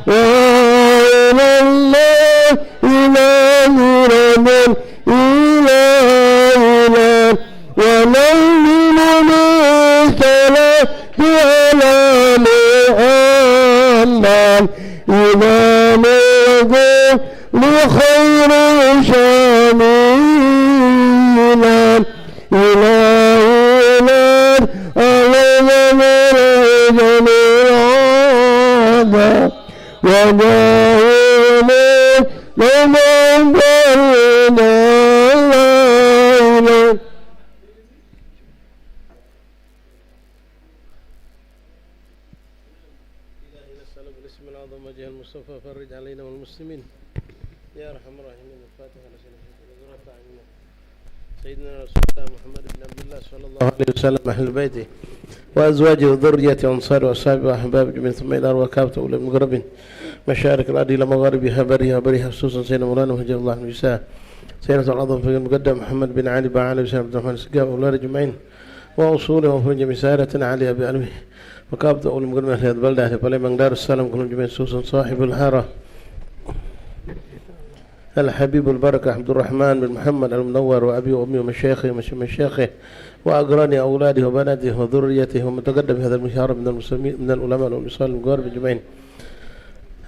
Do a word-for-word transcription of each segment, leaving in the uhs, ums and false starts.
وإلى الله إلى إلى إلى ونزل من السماء على محمد إمام الكل خير شامل. إلهي لا أعلم من هذا وجاهل لمن بين الليل. إلهي نسألك باسم الأعظم وجه المصطفى فرج علينا والمسلمين. يا أرحم الراحمين. الفاتحة لسيدنا سيدنا رسول الله محمد بن عبد الله صلى الله عليه وسلم، أهل بيته وأزواجه وذريته وأنصاره وأصحابه وأحبابه أجمعين، ثم إلى أرواح كافة أولياء المقربين، مشارق الأرض إلى مغاربها، برها وبرها، خصوصا سيدنا مولانا وحجة الله المساء، سيدنا العظم في المقدم محمد بن علي بعلي وسيدنا عبد الرحمن السقاف وأولاد أجمعين، وأصولهم وفروعهم جميعا سادتنا علي أبي علوي وكافة أولياء المقربين أهل البلدة أهل Palembang دار السلام كلهم أجمعين، خصوصا صاحب الحارة الحبيب البركة عبد الرحمن بن محمد المنور وأبي وأمي ومشايخه ومشايخ مشايخه وأقرانه وأولاده وبناته وذريته ومن تقدم هذا المشوار من المسلمين من العلماء والمصلين والمقربين أجمعين.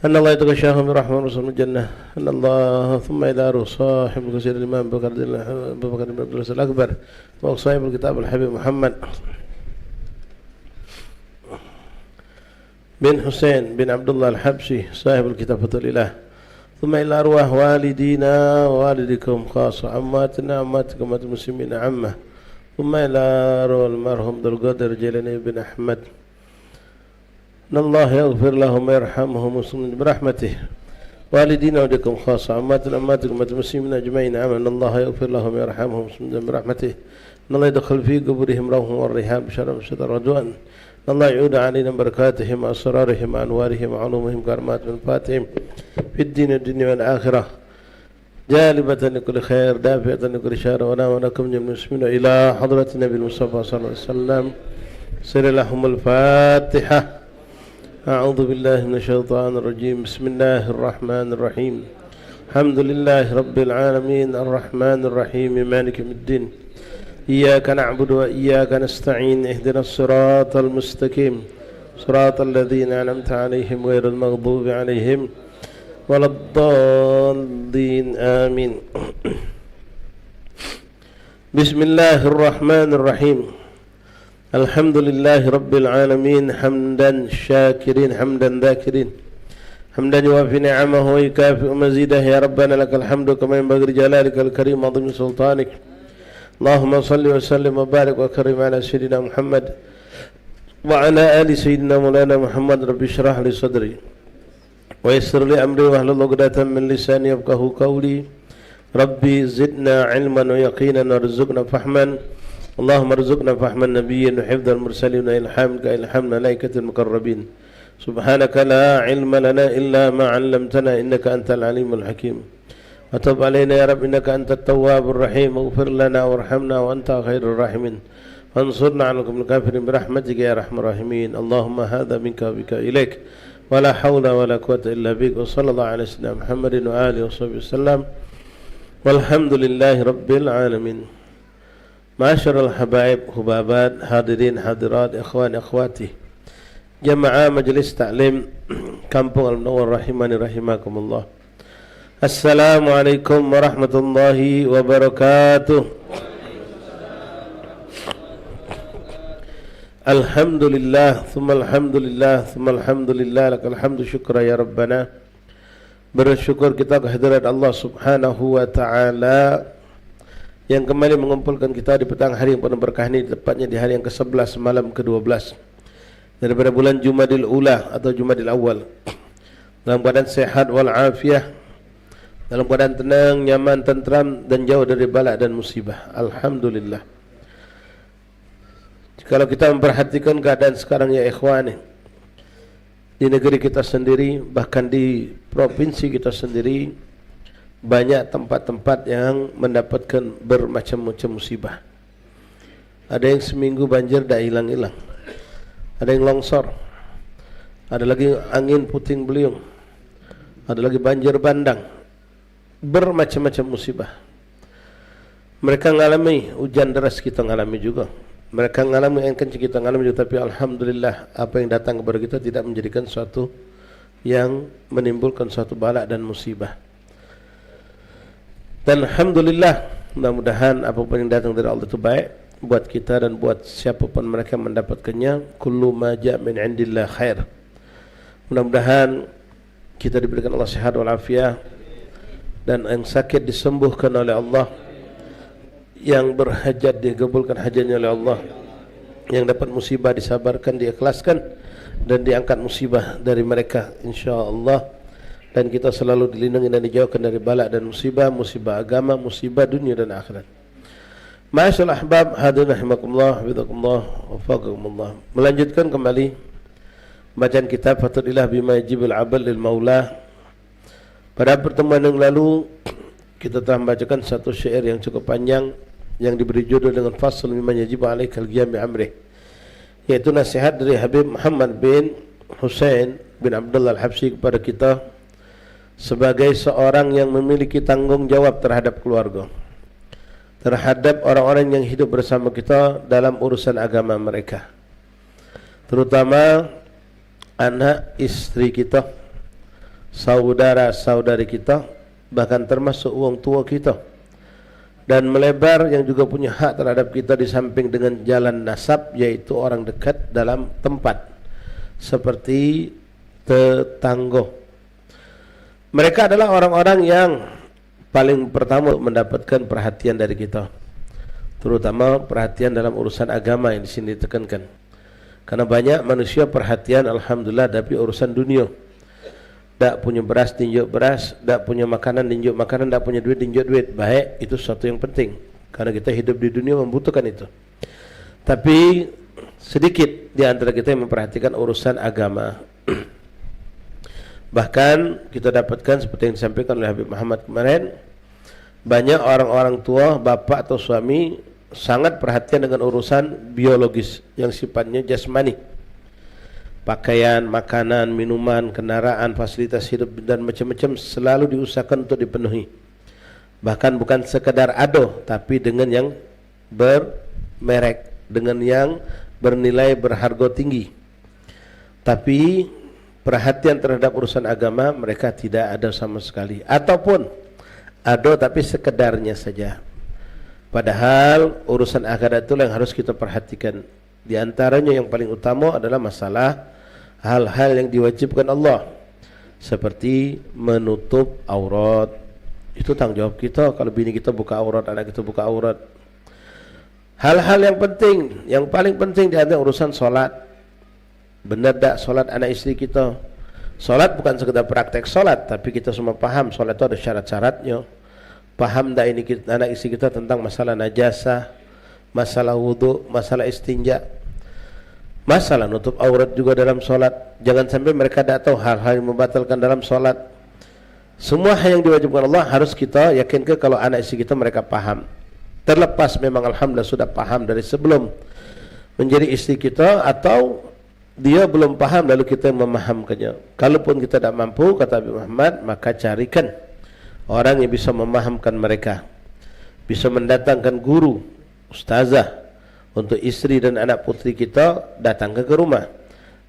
أن الله يتغشاهم برحمة ورسول الجنة. أن الله ثم إلى روح صاحب القصيدة الإمام أبي بكر أبي بكر بن عبد الله الأكبر وصاحب الكتاب الحبيب محمد بن حسين بن عبد الله الحبشي صاحب الكتاب فتح الإله. ثم إلى أرواح والدينا ووالديكم خاصة، أمواتنا وأمواتكم وأموات المسلمين عامة. ثم إلى أرواح المرحوم عبد القادر الجيلاني بن أحمد. أن الله يغفر لهم ويرحمهم ويسكنهم برحمته. والدينا ووالديكم خاصة، أمواتنا وأمواتكم وأموات المسلمين أجمعين عامة. أن الله يغفر لهم ويرحمهم ويسكنهم برحمته. أن الله يدخل في قبورهم روح وريحان بشرف وستر ورضوان. أن الله يعود علينا بركاتهم وأسرارهم وأنوارهم وعلومهم كرامات منفعتهم في الدين والدنيا والآخرة. جالبة لكل خير، دافعة لكل شر، ولا ولكم جميع المسلمين إلى حضرة النبي المصطفى صلى الله عليه وسلم. سر لهم الفاتحة. أعوذ بالله من الشيطان الرجيم. بسم الله الرحمن الرحيم. الحمد لله رب العالمين، الرحمن الرحيم، مالك يوم الدين. إياك نعبد وإياك نستعين، اهدنا الصراط المستقيم، صراط الذين أنعمت عليهم غير المغضوب عليهم ولا الضالين. آمين. بسم الله الرحمن الرحيم. الحمد لله رب العالمين، حمدا شاكرين، حمدا ذاكرين، حمدا يوافي نعمه ويكافئ مزيده. يا ربنا لك الحمد كما ينبغي لجلالك الكريم وعظيم سلطانك. اللهم صل وسلم وبارك وكرم على سيدنا محمد وعلى آل سيدنا مولانا محمد. رب اشرح لي صدري ويسر لي أمري واحلل عقدة من لساني يفقهوا قولي. رب زدنا علما ويقينا وارزقنا فهما. اللهم ارزقنا فهم النبيين وحفظ المرسلين وإلهام كإلهام الملائكة المقربين. سبحانك لا علم لنا إلا ما علمتنا إنك أنت العليم الحكيم. وتب علينا يا رب إنك أنت التواب الرحيم. اغفر لنا وارحمنا وأنت خير الراحمين. وانصرنا على القوم الكافرين برحمتك يا أرحم الراحمين. اللهم هذا منك وبك إليك. ولا حول ولا قوة إلا بك. وصلى الله على سيدنا محمد وآله وصحبه وسلم. والحمد لله رب العالمين. Ma'asyiral habaib, hubabat, hadirin, hadirat, ikhwan, akhwati. Jamaah Majelis Taklim Kampung Al-Munawwar rahimani rahimakumullah. Assalamualaikum warahmatullahi wabarakatuh. Alhamdulillah, tsumma alhamdulillah, tsumma alhamdulillah, lakal hamdu syukra ya Rabbana. Bersyukur kita ke hadirat Allah Subhanahu wa Ta'ala yang kembali mengumpulkan kita di petang hari yang penuh berkah ini, tepatnya di hari yang kesebelas, malam kedua belas daripada bulan Jumadil Ula atau Jumadil Awal, dalam keadaan sehat wal afiah, dalam keadaan tenang, nyaman, tentram, dan jauh dari balak dan musibah. Alhamdulillah. Kalau kita memperhatikan keadaan sekarang, ya ikhwan, di negeri kita sendiri, bahkan di provinsi kita sendiri, banyak tempat-tempat yang mendapatkan bermacam-macam musibah. Ada yang seminggu banjir dak hilang-hilang. Ada yang longsor. Ada lagi angin puting beliung. Ada lagi banjir bandang. Bermacam-macam musibah. Mereka ngalami ujan deras, kita ngalami juga. Mereka ngalami angin kencang, kita ngalami juga. Tapi alhamdulillah, apa yang datang kepada kita tidak menjadikan suatu yang menimbulkan suatu bala dan musibah. Dan alhamdulillah, mudah-mudahan apapun yang datang dari Allah itu baik buat kita dan buat siapapun mereka yang mendapatkannya. Kullu ma ja min indillah khair. Mudah-mudahan kita diberikan Allah sehat walafiat, dan yang sakit disembuhkan oleh Allah, yang berhajat dikabulkan hajatnya oleh Allah, yang dapat musibah disabarkan, diikhlaskan, dan diangkat musibah dari mereka, insya Allah. Dan kita selalu dilindungi dan dijauhkan dari bala dan musibah, musibah agama, musibah dunia dan akhirat. Ma'asyiral ahbab, hadirin rahimakumullah, hafizakumullah, wafaqakumullah. Melanjutkan kembali bacaan kitab Fathul Ilah bima yajibul abad lil maula. Pada pertemuan yang lalu, kita telah membacakan satu syair yang cukup panjang yang diberi judul dengan Fasl mimma yajibu alaikal qiyam bi amrih, yaitu nasihat dari Habib Muhammad bin Husain bin Abdullah Al-Habsyi kepada kita sebagai seorang yang memiliki tanggung jawab terhadap keluarga, terhadap orang-orang yang hidup bersama kita dalam urusan agama mereka, terutama anak istri kita, saudara-saudari kita, bahkan termasuk wong tua kita. Dan melebar yang juga punya hak terhadap kita di samping dengan jalan nasab, yaitu orang dekat dalam tempat, seperti tetangga. Mereka adalah orang-orang yang paling pertama mendapatkan perhatian dari kita, terutama perhatian dalam urusan agama yang di sini ditekankan. Karena banyak manusia perhatian, alhamdulillah, tapi urusan dunia. Dak punya beras, dinjuk beras, dak punya makanan, dinjuk makanan, dak punya duit, dinjuk duit. Baik, itu sesuatu yang penting. Karena kita hidup di dunia membutuhkan itu. Tapi sedikit di antara kita yang memperhatikan urusan agama. Bahkan kita dapatkan seperti yang disampaikan oleh Habib Muhammad kemarin, banyak orang-orang tua, bapak atau suami, sangat perhatian dengan urusan biologis yang sifatnya jasmani. Pakaian, makanan, minuman, kendaraan, fasilitas hidup, dan macam-macam selalu diusahakan untuk dipenuhi. Bahkan bukan sekadar ado, tapi dengan yang bermerek, dengan yang bernilai, berharga tinggi. Tapi perhatian terhadap urusan agama mereka tidak ada sama sekali. Ataupun ada, tapi sekedarnya saja. Padahal urusan akhirat itulah yang harus kita perhatikan. Di antaranya yang paling utama adalah masalah hal-hal yang diwajibkan Allah, seperti menutup aurat. Itu tanggung jawab kita. Kalau bini kita buka aurat, anak kita buka aurat. Hal-hal yang penting, yang paling penting di antara urusan solat. Benar dak solat anak istri kita? Solat bukan sekedar praktek solat, tapi kita semua paham solat itu ada syarat-syaratnya. Paham dak ini kita, anak istri kita tentang masalah najasah, masalah wudhu, masalah istinja, masalah nutup aurat juga dalam solat. Jangan sampai mereka dak tahu hal-hal yang membatalkan dalam solat. Semua hal yang diwajibkan Allah harus kita yakinkan kalau anak istri kita mereka paham. Terlepas memang alhamdulillah sudah paham dari sebelum menjadi istri kita atau dia belum paham lalu kita yang memahamkannya. Kalaupun kita tidak mampu, kata Habib Muhammad, maka carikan orang yang bisa memahamkan mereka. Bisa mendatangkan guru, ustazah, untuk istri dan anak putri kita datang ke, ke rumah.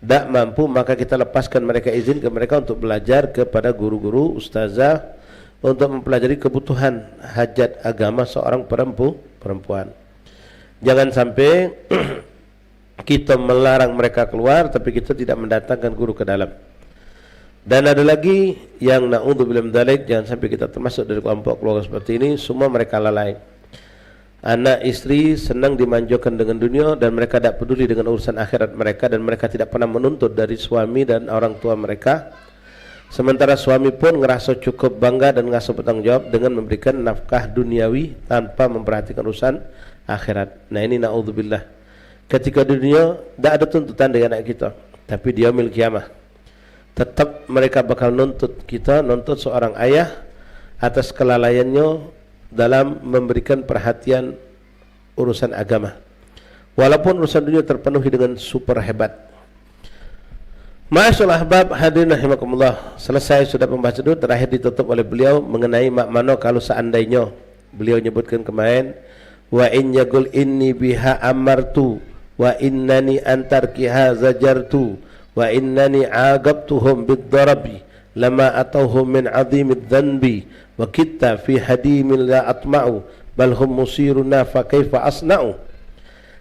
Dak mampu, maka kita lepaskan mereka, izin ke mereka untuk belajar kepada guru-guru, ustazah, untuk mempelajari kebutuhan hajat agama seorang perempu-, perempuan. Jangan sampai kita melarang mereka keluar, tapi kita tidak mendatangkan guru ke dalam. Dan ada lagi yang naudzubillah min dzalik, jangan sampai kita termasuk dari kelompok keluarga seperti ini, semua mereka lalai. Anak istri senang dimanjakan dengan dunia dan mereka tidak peduli dengan urusan akhirat mereka, dan mereka tidak pernah menuntut dari suami dan orang tua mereka. Sementara suami pun ngerasa cukup bangga dan ngerasa bertanggung jawab dengan memberikan nafkah duniawi tanpa memperhatikan urusan akhirat. Nah, ini naudzubillah. Ketika di dunia, dak ada tuntutan dari anak kita, tapi di yaumil qiyamah, tetap mereka bakal nuntut kita, nuntut seorang ayah atas kelalaiannya dalam memberikan perhatian urusan agama. Walaupun urusan dunia terpenuhi dengan super hebat, Ma'asyiral ahbab, hadirin rahimakumullah. Selesai sudah pembahasan itu, terakhir ditutup oleh beliau mengenai mak mano kalau seandainyo beliau nyebutkan kemarin, "Wa in yaqul inni biha amartu, wa innani antarkiha zajartu, wa innani agabtuhum bid darabi, lama atauhum min azimid dzanbi, wa kitta fi hadimin la atma'u, bal hum musiruna fa kaifa asna'u."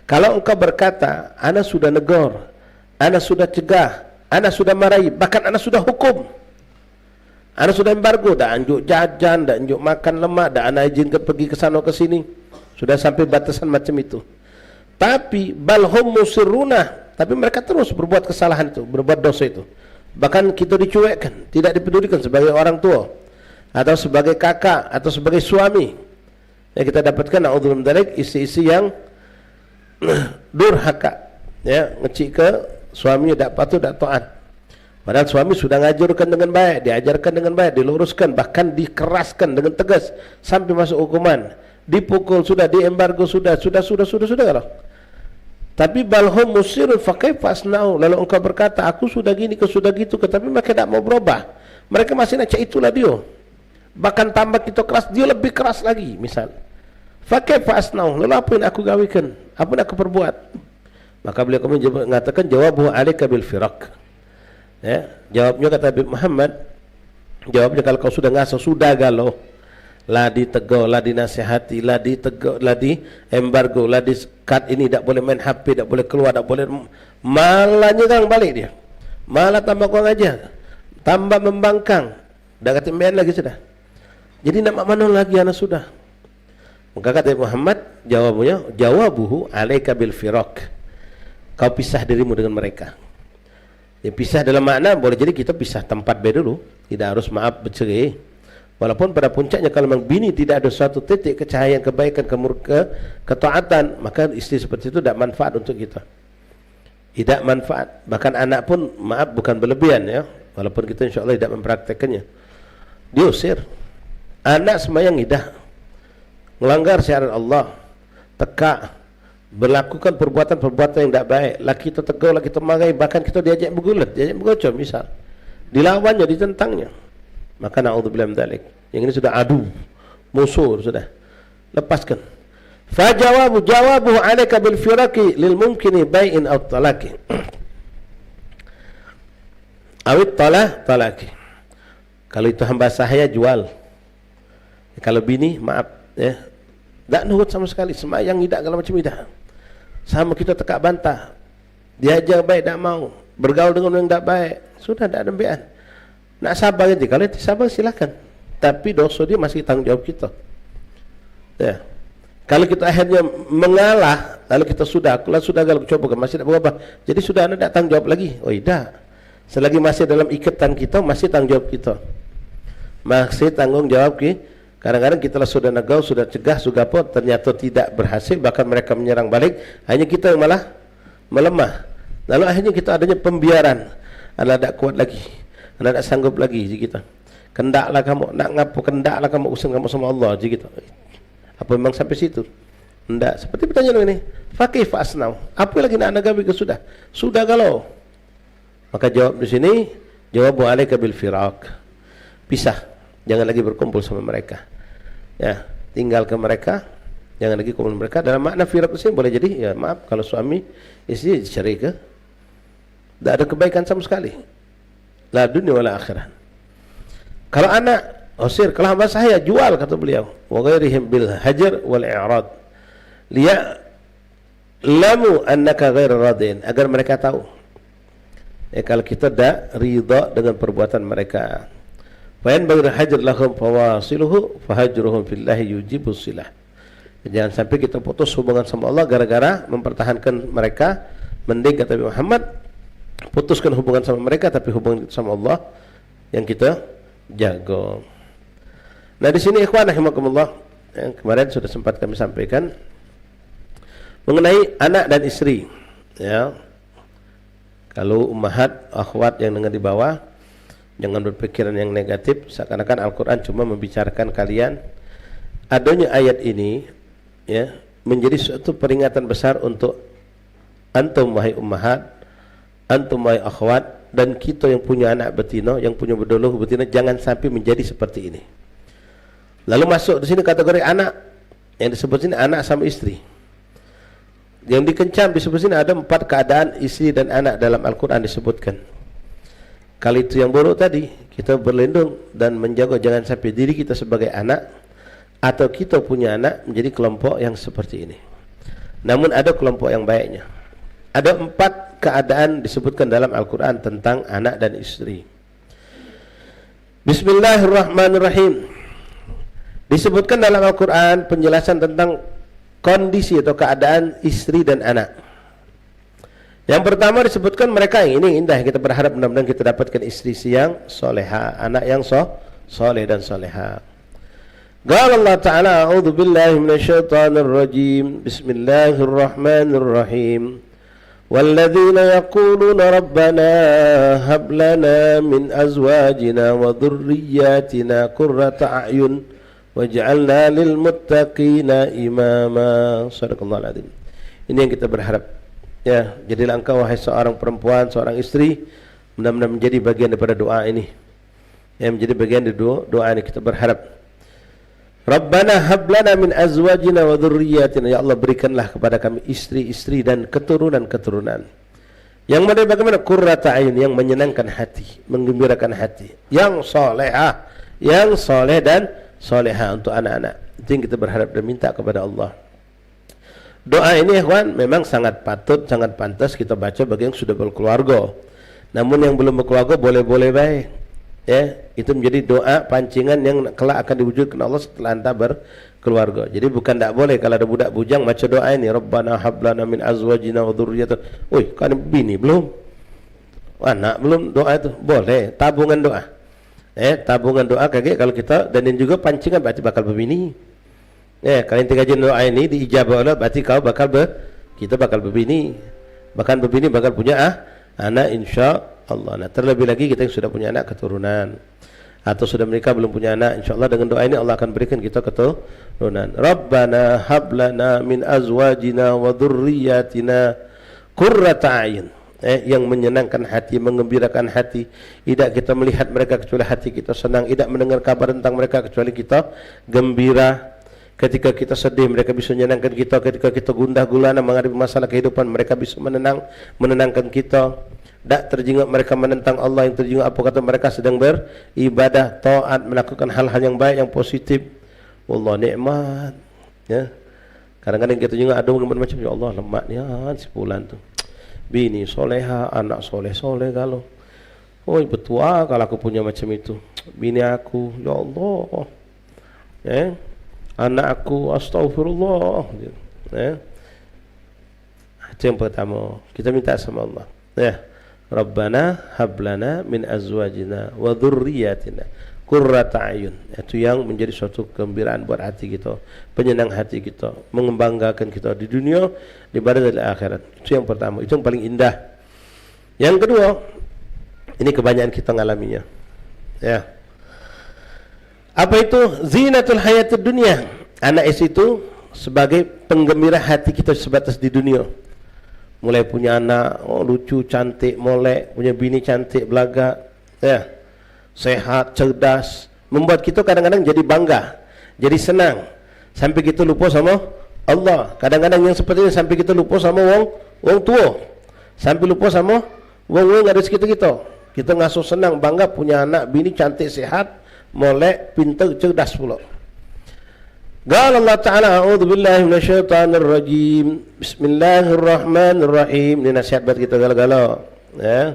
Kalau engkau berkata, "Ana sudah negor, ana sudah cegah, ana sudah marai, bahkan ana sudah hukum. Ana sudah embargo, dak anjuk jajan, dak anjuk makan lemak, dak ana izinkan pergi ke sana ke sini." Sudah sampai batasan macam itu. Tapi bal hum musirruna, tapi mereka terus berbuat kesalahan itu, berbuat dosa itu. Bahkan kita dicuekkan, tidak dipedulikan sebagai orang tua atau sebagai kakak atau sebagai suami. Ya, kita dapatkan, naudzubillah min dzalik, isteri-isteri yang durhaka, ya, ngecik ke suaminya, dak patuh, dak taat. Padahal suami sudah ngajurkan dengan baik, diajarkan dengan baik, diluruskan, bahkan dikeraskan dengan tegas sampai masuk hukuman. Dipukul sudah, diembargo sudah, sudah, sudah, sudah, sudah kalau. Tapi bal hum musirun fa kaifa asna'u. Lalu engkau berkata, "Aku sudah gini ke, sudah gitu ke," tapi mereka dak mau berubah. Mereka masih nak cak itulah dia. Bahkan tambah kita keras, dia lebih keras lagi, misal. "Fa kaifa asna'u?" Lalu apa yang aku gawekan? Apa yang aku perbuat? Maka beliau kemudian jawab, mengatakan, "Jawabuhu alaika bil firaq." Ya, jawabnya, kata Habib Muhammad, jawabnya, kalau kau sudah ngasuh, sudah galo, lah ditegur, lah dinasihati, lah ditegur, lah di embargo, lah di-cut ini, dak boleh main H P, dak boleh keluar, dak boleh, malah nyerang balik dia. Malah tambah kurang ajar, tambah membangkang. Dak katik main lagi sudah. Jadi nak mak mano lagi anak sudah? Maka kata Muhammad, jawabnya, "Jawabuhu alaika bil firaq." Kau pisah dirimu dengan mereka. Ya, pisah dalam makna boleh jadi kita pisah tempat be dulu, tidak harus maaf bercerai. Walaupun pada puncaknya kalau memang bini tidak ada suatu titik kecahayaan kebaikan, kemur-, ke-, ketaatan, maka isteri seperti itu tidak manfaat untuk kita. Tidak manfaat. Bahkan anak pun, maaf, bukan berlebihan, ya. Walaupun kita insya Allah tidak mempraktekannya. Diusir. Anak sembahyang idak. Melanggar syarat Allah. Tekak. Melakukan perbuatan-perbuatan yang tidak baik. Laki tetegur, laki temarai, bahkan kita diajak bergulat, diajak bergocor, misal. Dilawannya, ditentangnya. Maka naudzubillah min dzalik. Yang ini sudah adu, musuh sudah. Lepaskan. Fa jawabu, jawabuhu alaika bil firaqi lil mumkini bai'in aw talaqi. Awit talah, talaqi. Kalau itu hamba sahaya, jual. Kalau bini, maaf, ya. Dak nurut sama sekali, sembahyang idak, segala macam idak. Sama kita tekak bantah. Diajar baik, dak mau. Bergaul dengan orang dak baik. Sudah, dak ada bean. Nak sabar aja. Kalau itu sabar, silakan. Tapi dosa dia masih tanggung jawab kita. Ya. Kalau kita akhirnya mengalah, lalu kita sudah, aku lah sudah, kalau coba kan masih tak berubah. Jadi sudah, anda tak tanggung jawab lagi. Oh, tidak. Selagi masih dalam ikatan kita, masih tanggung jawab kita. Masih tanggung jawab ki-, kadang-kadang kita lah sudah negau, sudah cegah, sudah apa, ternyata tidak berhasil, bahkan mereka menyerang balik. Hanya kita yang malah melemah. Lalu akhirnya kita adanya pembiaran. Anak tak kuat lagi. Anak tak sanggup lagi, ji kita. Kendaklah kamu, nak ngapo, kendaklah kamu, urusan kamu sama Allah, ji kita. Apa memang sampai situ? Ndak. Seperti pertanyaan ini. Fa kaifa asna'u? Apa lagi nak anda gawe ke sudah? Sudah kalau. Maka jawab di sini, jawabu alaika bil firaq. Pisah. Jangan lagi berkumpul sama mereka. Ya, tinggalkan mereka. Jangan lagi kumpul mereka. Dalam makna firaq di sini boleh jadi, ya maaf, kalau suami istri cerai ke, tidak ada kebaikan sama sekali. La dunia wala akhirat. Kalau anak, usir, kalau hamba sahaya, jual, kata beliau. Wa ghairihim bil hajar wal i'rad. Liya'lamu annaka ghairu radin. Agar mereka tahu. Eh, kalau kita dak ridha dengan perbuatan mereka. Fa in baghi hajar lahum fawasiluhu fahajruhum fillahi yujibu silah. Jangan sampai kita putus hubungan sama Allah gara-gara mempertahankan mereka. Mending, kata Nabi Muhammad, putuskan hubungan sama mereka, tapi hubungan kita sama Allah yang kita jaga. Nah, di sini, ikhwan rahimakumullah, yang kemarin sudah sempat kami sampaikan mengenai anak dan istri, ya. Kalau ummahat, akhwat yang dengar di bawah, jangan berpikiran yang negatif, seakan-akan Al-Quran cuma membicarakan kalian. Adanya ayat ini, ya, menjadi suatu peringatan besar untuk antum, wahai ummahat, antum, wahai akhwat, Dan kita yang punya anak betina, yang punya bedoluh betina, jangan sampai menjadi seperti ini. Lalu masuk di sini kategori anak. Yang disebut sini anak sama istri. Yang dikecam disebut sini ada empat keadaan istri dan anak dalam Al-Quran disebutkan. Kalau itu yang buruk tadi, kita berlindung dan menjaga jangan sampai diri kita sebagai anak atau kita punya anak menjadi kelompok yang seperti ini. Namun ada kelompok yang baiknya. Ada empat keadaan disebutkan dalam Al-Quran tentang anak dan istri. Bismillahirrahmanirrahim. Disebutkan dalam Al-Quran penjelasan tentang kondisi atau keadaan istri dan anak. Yang pertama disebutkan mereka yang ini indah, kita berharap mudah-mudahan kita dapatkan istri yang soleha, anak yang so, soleh dan soleha. Qala Allah Ta'ala, a'udzu billahi minasyaitonir rajim. Bismillahirrahmanirrahim. Walladzina yaquluna rabbana hab lana min azwajina wa dzurriyyatina qurrata a'yun waj'alna lil muttaqina imama. Sadaqallahul adzim. Ini yang kita berharap. Ya, jadilah engkau wahai seorang perempuan, seorang istri, mudah-mudahan menjadi bagian daripada doa ini. Yang menjadi bagian dari doa, doa ini kita berharap. Rabbana hab lana min azwajina wa dzurriyyatina. Ya Allah, berikanlah kepada kami istri-istri dan keturunan-keturunan. Yang mana bagaimana? Qurrata a'yun, yang menyenangkan hati, menggembirakan hati. Yang salehah, yang saleh dan saleha untuk anak-anak. Itu yang kita berharap dan minta kepada Allah. Doa ini, ikhwan, memang sangat patut, sangat pantas kita baca bagi yang sudah berkeluarga. Namun yang belum berkeluarga boleh-boleh bae. Ya, itu menjadi doa pancingan yang kelak akan diwujudkan Allah setelah anda berkeluarga. Jadi bukan dak boleh kalau ada budak bujang baca doa ini, Rabbana hab lana min azwajina wa dzurriyyatina. Oi, kan bini belum? Anak belum, doa itu boleh, tabungan doa. Eh, tabungan doa kagek kalau kita, dan yang juga pancingan berarti bakal berbini. Eh, kalau inti kaji doa ini diijabah Allah, berarti kau bakal ber, kita bakal berbini. Bahkan berbini bakal punya ah, anak insya Allah. Nah, terlebih lagi kita yang sudah punya anak keturunan. Atau sudah menikah belum punya anak, insya Allah dengan doa ini Allah akan berikan kita keturunan. Rabbana hab lana min azwajina wa dzurriyyatina qurrata a'yun. Eh, yang menyenangkan hati, menggembirakan hati. Idak kita melihat mereka kecuali hati kita senang. Idak mendengar kabar tentang mereka kecuali kita gembira. Ketika kita sedih, mereka bisa menyenangkan kita. Ketika kita gundah gulana menghadapi masalah kehidupan, mereka bisa menenang, menenangkan kita. Dak terjingok mereka menentang Allah, yang terjingok apa kata mereka sedang beribadah, taat, melakukan hal-hal yang baik, yang positif. Wallah nikmat. Ya. Kadang-kadang kita juga ada orang macam, "Ya Allah, lemak nian si fulan tu. Bini soleha, anak soleh-soleh kalau. Oi, betua kalau aku punya macam itu. Bini aku, ya Allah. Eh, anak aku, astagfirullah." Eh. Itu yang pertama, kita minta sama Allah. Ya. Rabbana hab lana min azwajina wa dzurriyyatina qurrata a'yun. Itu yang menjadi suatu kegembiraan buat hati kita, penyenang hati kita, membanggakan kita di dunia, di badan dan di akhirat. Itu yang pertama, itu yang paling indah. Yang kedua, ini kebanyakan kita ngalaminya. Ya. Apa itu? Zinatul hayatid dunya. Anak istri itu sebagai penggembira hati kita sebatas di dunia. Mulai punya anak, oh, lucu, cantik, molek, punya bini cantik, belagak, ya, sehat, cerdas, membuat kita kadang-kadang jadi bangga, jadi senang, sampai kita lupa sama Allah. Kadang-kadang yang seperti ini sampai kita lupa sama wong, wong tua, sampai lupa sama wong-wong ada sekitar kita. Kita ngasuh senang, bangga punya anak, bini cantik, sehat, molek, pintar, cerdas pula. Qala Allah Ta'ala, a'udzu billahi minasyaitonir rajim. Bismillahirrahmanirrahim. Ini nasihat buat kita gala-gala. Ya.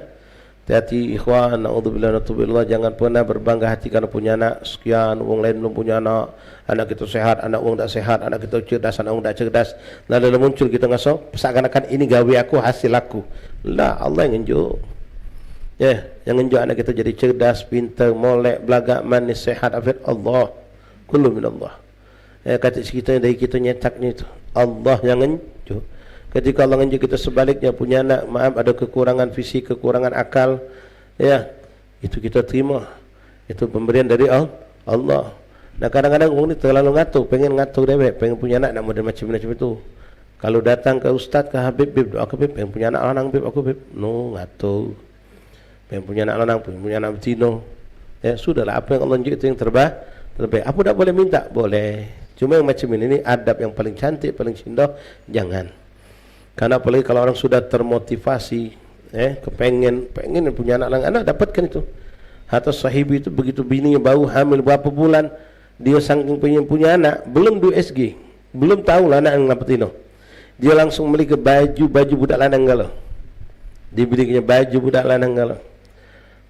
Hati-hati ikhwan, naudzubillah, naudzubillah, jangan pernah berbangga hati karena punya anak sekian, wong lain belum punya anak. Anak kita sehat, anak wong dak sehat, anak kita cerdas, anak wong dak cerdas. Nah, lalu muncul kita ngaso seakan-akan ini gawe aku, hasil aku. Lah, Allah yang ngenjuk. Ya, yang ngenjuk anak kita jadi cerdas, pintar, molek, belagak, manis, sehat, afiat, Allah. Kullu minallah. Eh, katik kita dari kita nyetaknya itu. Allah yang ngenjuk. Ketika Allah ngenjuk kita sebaliknya punya anak, maaf, ada kekurangan fisik, kekurangan akal, ya, itu kita terima. Itu pemberian dari Al-, Allah. Nah, kadang-kadang orang ni terlalu ngatur, pengen ngatur dewek, pengen punya anak nak model macam-macam itu. Kalau datang ke ustaz, ke habib, "Bib, doa ke bib, pengen punya anak lanang bib, aku bib." No, ngatur. Pengen punya anak lanang, pengen punya anak betino. Ya, sudahlah, apa yang Allah tunjuk itu yang terba-, terbaik. Apa dak boleh minta? Boleh. Cuma yang macam ini, ini adab yang paling cantik, paling sindoh, jangan. Karena apalagi kalau orang sudah termotivasi, eh, kepengen, pengen punya anak lanang, anak dapatkan itu. Hatta Sahibi itu begitu bininya baru hamil berapa bulan, dia saking pengen punya anak, belum dua S G, belum tahu lah anak yang betino. Dia langsung beli ke baju, baju budak lanang galo. Dibelinya baju budak lanang galo.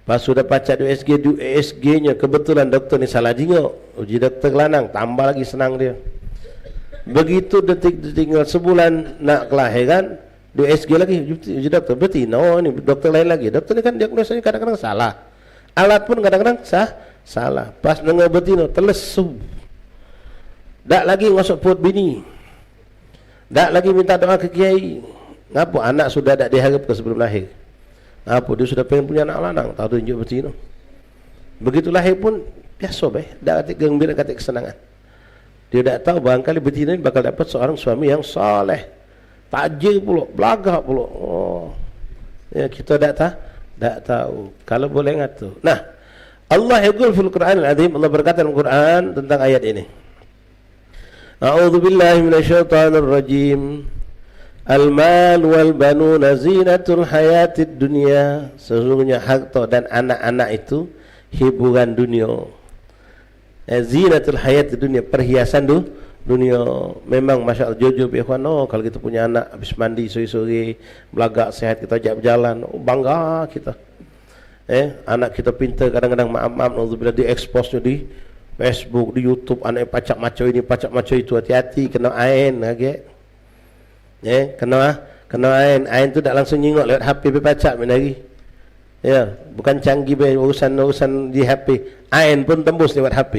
Pas sudah pacak dua S G, dua S G-nya kebetulan dokter ni salah jingok. Uji dokter lanang, tambah lagi senang dia. Begitu detik, detik tinggal sebulan nak kelahiran, dua S G lagi, uji dokter, betino ni, dokter lain lagi. Dokter ni kan diagnosanya kadang-kadang salah. Alat pun kadang-kadang sah, salah. Pas dengar betino, telesu. Dak lagi ngosok perut bini. Dak lagi minta doa ke kiai. Ngapo? Anak sudah dak diharapkan sebelum lahir. Ngapo? Dia sudah pengen punya anak lanang, tahu tunjuk betino. Begitu lahir pun biasa bae, dak katik gembira, katik kesenangan. Dia dak tahu barangkali betino ni bakal dapat seorang suami yang saleh. Tajir pulo, belagak pulo. Oh. Ya, kita dak ta-, dak tahu. Kalau boleh ngatur. Nah, Allah yaqul fil Qur'anil Azim, Allah berkata dalam Quran tentang ayat ini. A'udzu billahi minasyaitonir rajim. Al-mal wal banuna zinatul hayatid dunya. Sesungguhnya harta dan anak-anak itu hiburan dunia. Eh, zinatul hayatid dunya, perhiasan du-, dunia. Memang masya Allah, jujur, ikhwan, oh, kalau kita punya anak habis mandi sore-sore, belagak sehat, kita ajak berjalan, oh, bangga kita. Eh, anak kita pintar, kadang-kadang, maaf-maaf, naudzubillah, diekspos di Facebook, di YouTube, anak pacak maco ini, pacak maco itu, hati-hati, kena ain, agek. Eh, kena, kena ain, ain tu dak langsung nyingok lewat H P be pacak main hari. Ya, bukan canggih be urusan-urusan di H P, ain pun tembus lewat H P.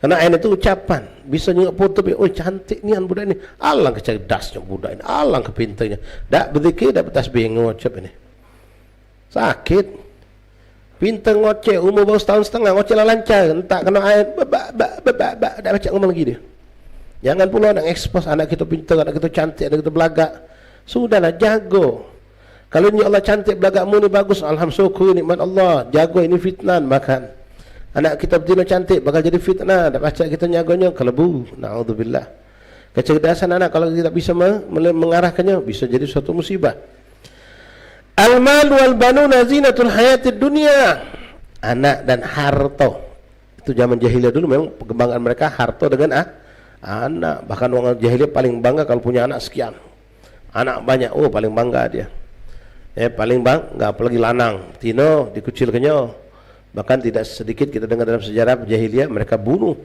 Karena ain itu ucapan, bisa nyingok foto be, oh, cantik nian budak ini, alangkah cerdasnya budak ini, alangkah pintarnya. Dak berzikir, dak bertasbih, ngucap ini. Sakit. Pintar ngoceh, umur baru setahun setengah, ngoceh lah lancar. Entak kena ain, bebak, bak, bebak, bak. Dak pacak ngomong lagi dia. Jangan pula nak ekspos anak kita pintar, anak kita cantik, anak kita belagak. Sudahlah, jago. Kalau ni Allah cantik, belagakmu ni bagus, alhamdulillah, syukur nikmat Allah. Jago, ini fitnah, makan. Anak kita betina cantik, bakal jadi fitnah. Dak pacak kita nyagonyo, kelebu. Naudzubillah. Kecerdasan anak kalau tidak bisa me-, mele-, mengarahkannya, bisa jadi suatu musibah. Al-mal wal banuna zinatul hayatid dunya. Anak dan harta. Itu zaman jahiliyah dulu memang perkembangan mereka harta dengan a-, anak. Bahkan orang jahiliyah paling bangga kalau punya anak sekian. Anak banyak, oh, paling bangga dia. Eh, paling bangga, apalagi lanang. Tino dikucilkannya. Bahkan tidak sedikit kita dengar dalam sejarah jahiliyah mereka bunuh.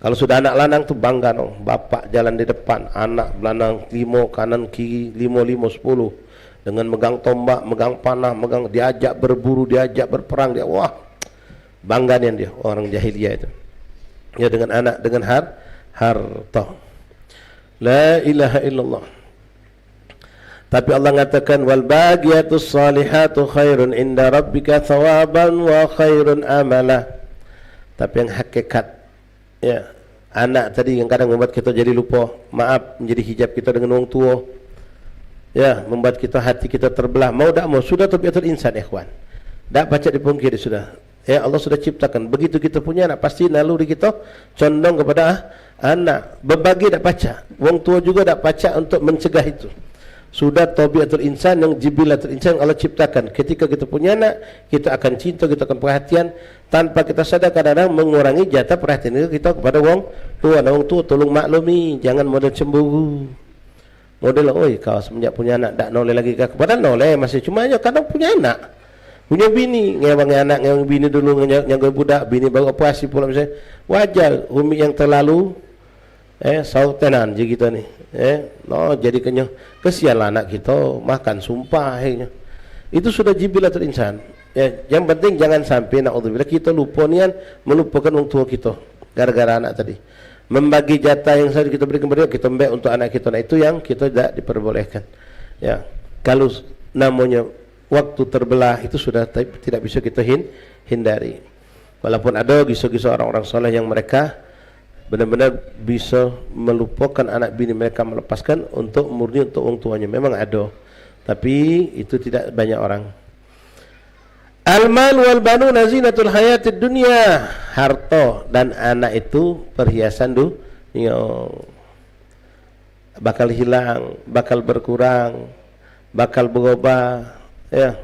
Kalau sudah anak lanang tu bangga no. Bapak jalan di depan, anak belanang limo kanan kiri, limo, limo, sepuluh. Dengan megang tombak, megang panah, megang, diajak berburu, diajak berperang, dia, wah, bangga nian dia, orang jahiliyah itu. Ya, dengan anak, dengan har-, harta. La ilaha illallah. Tapi Allah ngatakan, "Wal baqiyatus salihatu khairun inda rabbika thawaban wa khairun amala." Tapi yang hakikat, ya, anak tadi yang kadang membuat kita jadi lupa, maaf, menjadi hijab kita dengan wong tua. Ya, membuat kita, hati kita terbelah. Mau dak mau, sudah tabiatul insan, ikhwan. Dak pacak dipungkiri sudah. Ya, Allah sudah ciptakan. Begitu kita punya anak, pasti naluri kita condong kepada anak. Berbagi dak pacak. Wong tua juga dak pacak untuk mencegah itu. Sudah tabiatul insan, yang jibilatul insan yang Allah ciptakan. Ketika kita punya anak, kita akan cinta, kita akan perhatian. Tanpa kita sadar, kadang-kadang mengurangi jatah perhatian kita kepada wong tua. Nah, wong tua tolong maklumi, jangan model cemburu. Model, "Oi, kau semenjak punya anak dak noleh lagi ke aku." Padahal noleh masih, cuma yo kadang punya anak. Punya bini, ngewangi anak, ngewangi bini dulu, nge-, nyaga budak, bini baru operasi pula misalnya. Wajar, umi yang terlalu, eh, saut tenan je kita ni. Eh, no, jadi kenyo, kesianlah anak kita, makan sumpah akhirnya. Itu sudah jibilatul insan. Ya, yang penting jangan sampai, naudzubillah, kita lupa nian, melupakan wong tua kita. Gara-gara anak tadi. Membagi jatah yang harus kita berikan kepada dia, kita ambek untuk anak kita. Nah, itu yang kita tidak diperbolehkan. Ya, kalau s-, namanya waktu terbelah, itu sudah ti-, tidak bisa kita hin-, hindari. Walaupun ada kisah-kisah orang-orang soleh yang mereka benar-benar bisa melupakan anak bini mereka, melepaskan untuk murni untuk orang tuanya. Memang ada. Tapi itu tidak banyak orang. Al-mal wal banuna zinatul hayatid dunya. Harta dan anak itu perhiasan dunia. Bakal hilang, bakal berkurang, bakal berubah, ya.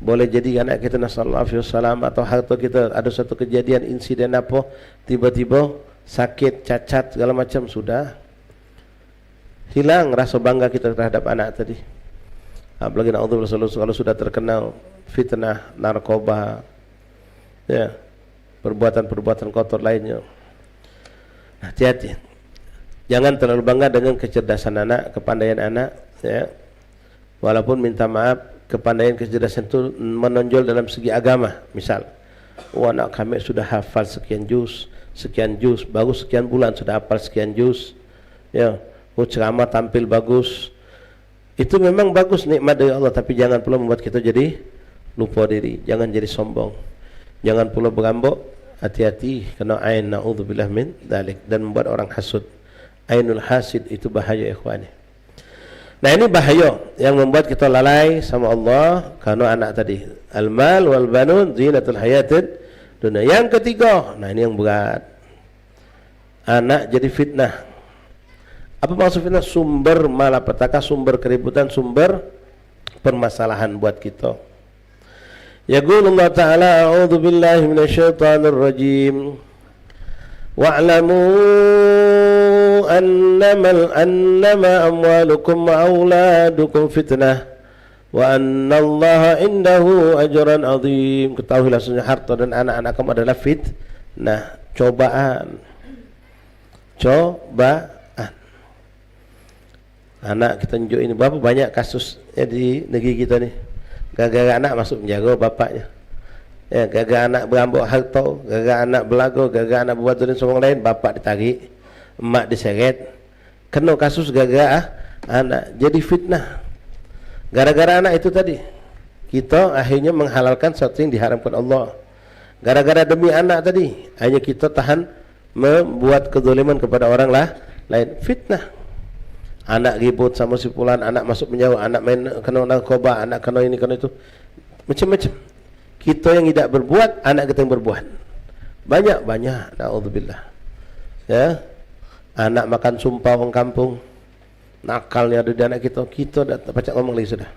Boleh jadi anak kita, nasallallahu alaihi wasallam, atau harta kita, ada satu kejadian, insiden apa, tiba-tiba sakit, cacat, segala macam, sudah. Hilang rasa bangga kita terhadap anak tadi. Apalagi, naudzubillah, kalau, kalau sudah terkenal fitnah, narkoba, ya, perbuatan-perbuatan kotor lainnya. Hati-hati. Jangan terlalu bangga dengan kecerdasan anak, kepandaian anak, ya. Walaupun, minta maaf, kepandaian, kecerdasan itu menonjol dalam segi agama. Misal, "Oh, anak kami sudah hafal sekian juz, sekian juz, baru sekian bulan sudah hafal sekian juz." Ya, "Oh, ceramah tampil bagus." Itu memang bagus, nikmat dari Allah, tapi jangan pula membuat kita jadi lupa diri, jangan jadi sombong. Jangan pula berambok, hati-hati kena ain, naudzubillah min dzalik, dan membuat orang hasud. Ainul hasid itu bahaya, ikhwani. Nah, ini bahaya yang membuat kita lalai sama Allah karena anak tadi. Al-mal wal banun zinatul hayatid dunya. Yang ketiga, nah, ini yang berat. Anak jadi fitnah. Apa maksud fitnah? Sumber malapetaka, sumber keributan, sumber permasalahan buat kita. Yaqulullah Ta'ala, "A'udzu billahi minasyaitonir rajim. Wa'lamu annamal, annama amwalukum wa auladukum fitnah, wa annallaha indahu ajran azim." Ketahuilah, sesungguhnya harta dan anak-anak kamu adalah fitnah, cobaan. Cobaan. Anak kita njuk ini, berapa banyak kasus, ya, di negeri kita ni. Gara-gara anak masuk penjara bapaknya. Ya, gara-gara anak berambok harta, gara-gara anak belago, gara-gara anak berbuat zalim sama orang lain, bapak ditarik, emak diseret. Kena kasus gara-gara, ah, anak. Jadi fitnah. Gara-gara anak itu tadi, kita akhirnya menghalalkan sesuatu yang diharamkan Allah. Gara-gara demi anak tadi, akhirnya kita tahan membuat kezaliman kepada orang lah, lain. Fitnah. Anak ribut sama si pulan, anak masuk penjara, anak main, kena narkoba, anak kena ini, kena itu. Macam-macam. Kita yang tidak berbuat, anak kita yang berbuat. Banyak-banyak, naudzubillah. Ya. Anak makan sumpah orang kampung. Nakalnya ada di anak kita, kita dak pacak ngomong lagi sudah.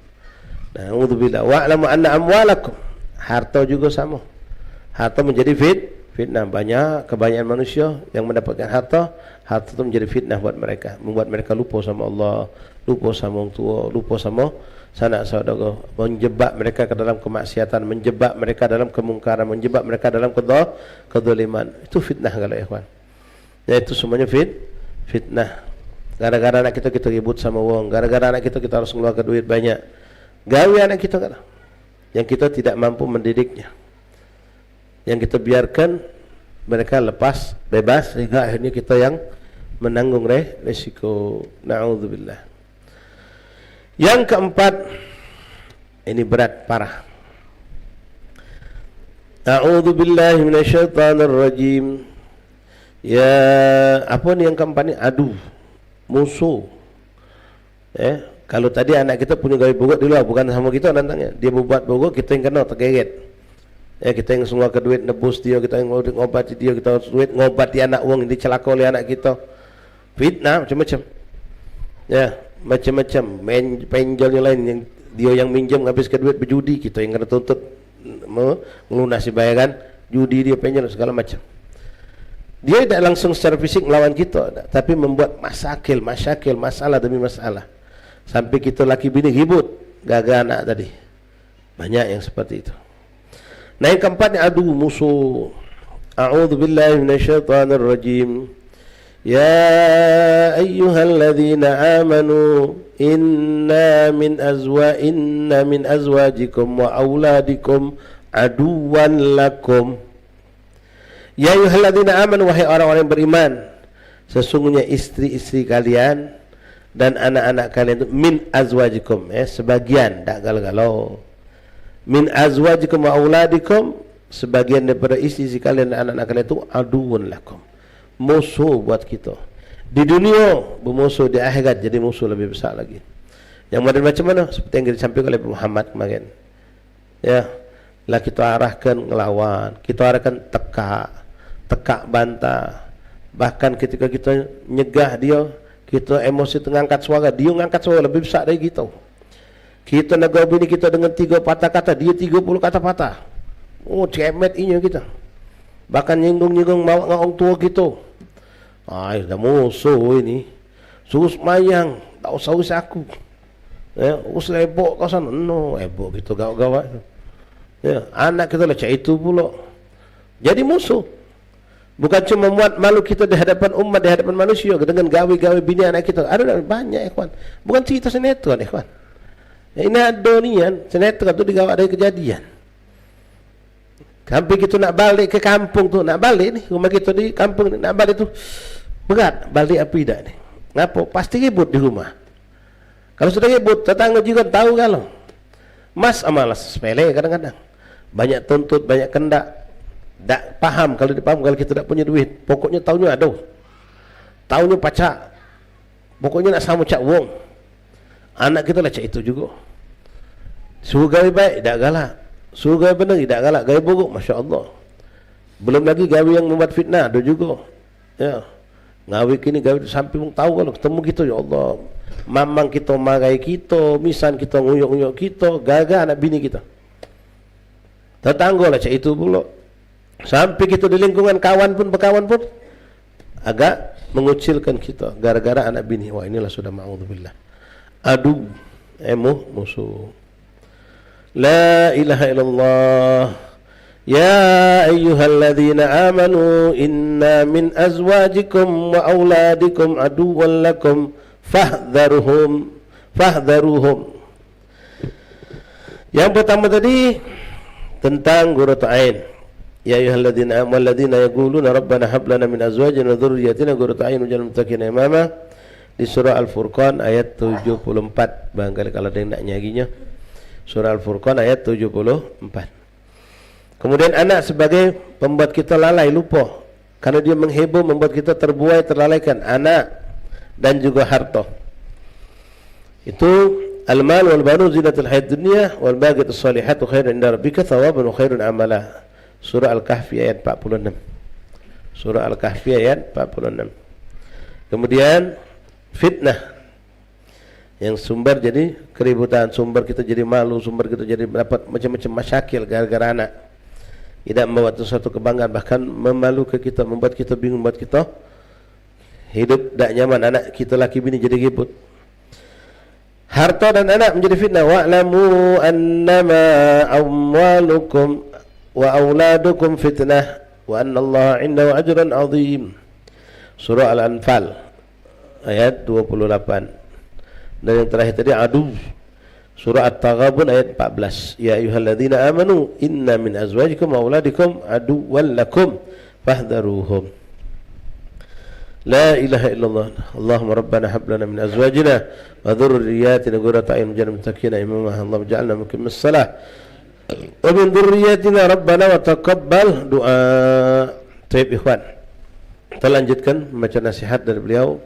Naudzubillah. Wa'lamu anna amwalakum. Harta juga sama. Harta menjadi fit-, fitnah. Banyak, kebanyakan manusia yang mendapatkan harta, harta itu menjadi fitnah buat mereka, membuat mereka lupa sama Allah, lupa sama orang tua, lupa sama sanak saudara, menjebak mereka ke dalam kemaksiatan, menjebak mereka dalam kemungkaran, menjebak mereka dalam kedo-, kedoliman. Itu fitnah kalau, ikhwan. Yaitu semuanya fit-, fitnah. Gara-gara anak kita, kita ribut sama wong. Gara-gara anak kita, kita harus ngeluarkan duit banyak. Gawe anak kita kan, yang kita tidak mampu mendidiknya, yang kita biarkan mereka lepas, bebas, sehingga akhirnya kita yang menanggung re-, resiko. Naudzubillah. Yang keempat, ini berat parah. A'udzubillahi minasyaitonirrajim. Ya, apa ni yang keempat ni? Adu, musuh. Eh, kalau tadi anak kita punya gawe buruk di luar, bukan sama kita nantangnya. Dia berbuat buruk, kita yang kena, tergeret. Eh, kita yang semua ke duit nebus dia, kita yang ngobati dia, kita duit ngobati anak wong yang dicelaka oleh anak kita. Fitnah macam-macam. Ya, macam-macam. Main penjol yang lain, yang dia yang minjem, habis ke duit berjudi, kita yang kena tuntut, me-, melunasi bayaran judi dia, penjol, segala macam. Dia tidak langsung secara fisik melawan kita, tapi membuat masakil, masyakil, masalah demi masalah. Sampai kita laki bini ribut, gagal anak tadi. Banyak yang seperti itu. Nah, yang keempat ni adu, musuh. A'udzubillahi minasyaitonirrajim. Ya ayyuhalladzina amanu, inna min azwa-, inna min azwajikum wa auladikum aduwwan lakum. Ya ayyuhalladzina amanu, wahai orang-orang yang beriman, sesungguhnya istri-istri kalian dan anak-anak kalian itu min azwajikum, ya, sebagian, dak galo-galo. Min azwajikum wa auladikum, sebagian daripada istri-istri kalian dan anak-anak kalian itu aduwwun lakum, musuh buat kita. Di dunia bermusuh, di akhirat jadi musuh lebih besar lagi. Yang model macam mana? Seperti yang kita sampaikan oleh Muhammad kemarin. Ya, Lah kito arahkan ngelawan, kito arahkan tekak, tekak bantah. Bahkan ketika kito nyegah dio, kito emosi tu ngangkat suara, dio ngangkat suara lebih besak dari kito. Kito negor bini kito dengan tigo patah kata, dio tigo puluh kata patah. Oh, cemet inyo kito. Bahkan nyinggung-nyinggung mawak ngan wong tuo kito. Ai, dah musuh ini. Suruh semayang, tak usah urus aku. Ya, urus ebok kau sana. No, ebok kito gawat-gawat. Ya, anak kito lah cak itu pulo. Jadi musuh. Bukan cuma muat malu kito di hadapan umat, di hadapan manusia dengan gawe-gawe bini anak kito. Ada banyak, ikhwan. Bukan cerita sinetron, ikhwan. Ya, ini ado nian, sinetron tu digawak dari kejadian. Sampai kito nak balik ke kampung tu, nak balik ni, rumah kito di kampung ni, nak balik tu berat, balik apo idak ni. Ngapo? Pasti ribut di rumah. Kalu sudah ribut, tetanggo jiran tahu kalu. Mas amalah sepele kadang-kadang. Banyak tuntut, banyak kendak. Dak paham, kalu dipaham, kalu kito dak punyo duit. Pokoknyo taunyo ado. Taunyo pacak. Pokoknyo nak samo cak wong. Anak kito lah cak itu jugo. Suruh gawe baik, dak galak. Suruh gawe bener, dak galak. Gawe buruk, masya Allah. Belum lagi gawe yang membuat fitnah, ado jugo. Ya. Ngawe kini gawe tu sampai wong tahu kalu ketemu kito, ya Allah. Mamang kito marai kito, misan kito nguyuk-nguyuk kito, gara-gara anak bini kito. Tetanggo lah cak itu pulo. Sampai kito di lingkungan kawan pun, bekawan pun agak mengucilkan kito gara-gara anak bini. Wah, inilah sudah ma'udzubillah. Adu, emo, musuh. La ilaha illallah. Ya ayyuhalladzina amanu inna min azwajikum wa auladikum aduwwan lakum fahdharuhum, fahdharuhum. Yang pertama tadi tentang qurratu ain. Ya ayyuhalladzina am-, walladzina yaquluna rabbana hab lana min azwajina wa dzurriyyatina qurrata ain waj'alna lil muttaqina imama. Di surah Al-Furqan ayat tujuh puluh empat. Barangkali kalu ado yang nak nyarinyo. Surah Al-Furqan ayat tujuh puluh empat. Kemudian anak sebagai pembuat kita lalai, lupa. Karena dia menghibur, membuat kita terbuai, terlalaikan anak dan juga harta. Itu al-mal wal banun zinatul hayatid dunya wal baqiyatus shalihatu khairun inda rabbika thawaban wa khairun amala. Surah Al-Kahfi ayat empat puluh enam. Surah Al-Kahfi ayat empat puluh enam. Kemudian fitnah. Yang sumber jadi keributan, sumber kita jadi malu, sumber kita jadi dapat macam-macam masyakil gara-gara anak. Tidak membawa tu suatu kebanggaan, bahkan memalukan kita, membuat kita bingung, membuat kita hidup dak nyaman, anak kita laki bini jadi ribut. Harta dan anak menjadi fitnah. Wa'lamu annama amwalukum wa auladukum fitnah wa annallaha indahu ajrun azim. Surah Al-Anfal ayat dua puluh lapan. Dan yang terakhir tadi adu. Surah At-Taghabun ayat empat belas. Ya ayyuhalladzina amanu inna min azwajikum wa auladikum aduwwan lakum fahdharuhum. La ilaha illallah. Allahumma rabbana hab lana min azwajina wa dzurriyyatina qurrata a'yun waj'alna lil muttaqina imama. Allahumma ij'alna muqimis shalah wa min dzurriyyatina rabbana wa taqabbal du'a. Taib, ikhwan. Kita lanjutkan membaca nasihat dari beliau.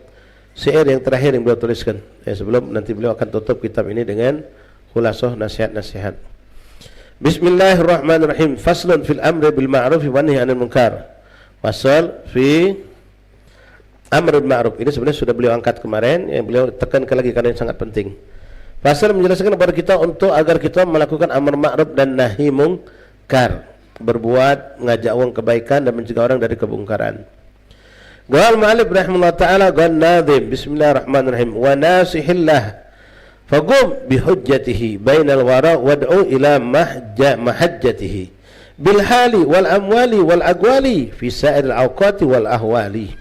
Syair yang terakhir yang beliau tuliskan. Eh, sebelum nanti beliau akan tutup kitab ini dengan khulasah nasihat-nasihat. Bismillahirrahmanirrahim. Faslun fil amri bil ma'ruf wa nahi anil munkar. Fasal fi amr bil ma'ruf. Ini sebenarnya sudah beliau angkat kemarin, yang beliau tekankan lagi karena ini sangat penting. Fasal menjelaskan kepada kita untuk agar kita melakukan amar ma'ruf dan nahi mungkar, berbuat, ngajak orang kebaikan dan mencegah orang dari kebungkaran. Qala mu'allif rahimahullah ta'ala, qala nadhim, bismillahirrahmanirrahim, wa nasihillah, faqum bihujjatihi bainal wara wad'u ila mahja-, mahajjatihi bil hali wal amwali wal aqwali fi sa'iril awqati wal ahwali.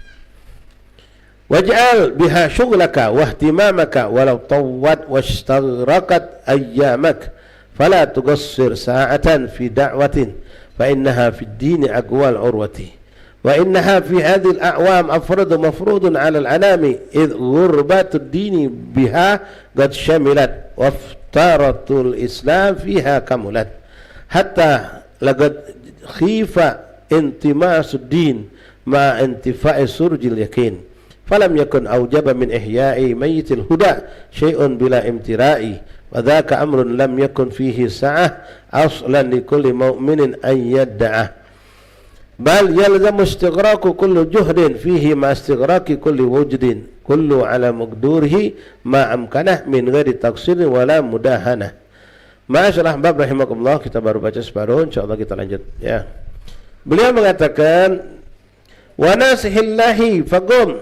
Waj'al biha syughlaka wahtimamaka walau tawwat washtaghraqat ayyamak, fala tuqassir sa'atan fi da'watin, fa innaha fid dini aqwal urwati. Wa innaha fi hadhil a'wam afradu mafrudun 'alal anami, idh ghurbatud dini biha qad syamilat, waftaratul Islam fiha kamulat. Hatta laqad khifa intimasud din ma'a intifa'i surjil yakin. Falam yakun aujaba min ihya'i mayyitil huda syai'un bila imtira'i. Wa dzaka amrun lam yakun fihi sa'ah aslan li kulli mu'minin an yadda'ah. Bal yalzamu istighraqu kullu juhdin fihi ma istighraqi kulli wujdin, kullu ala maqdurihi ma amkanah min ghairi taqsirin wala mudahanah. Ma'asyiral ahbab rahimakumullah, kita baru baca separuh, insyaallah kita lanjut, ya. Beliau mengatakan, "Wa nasihillahi faqum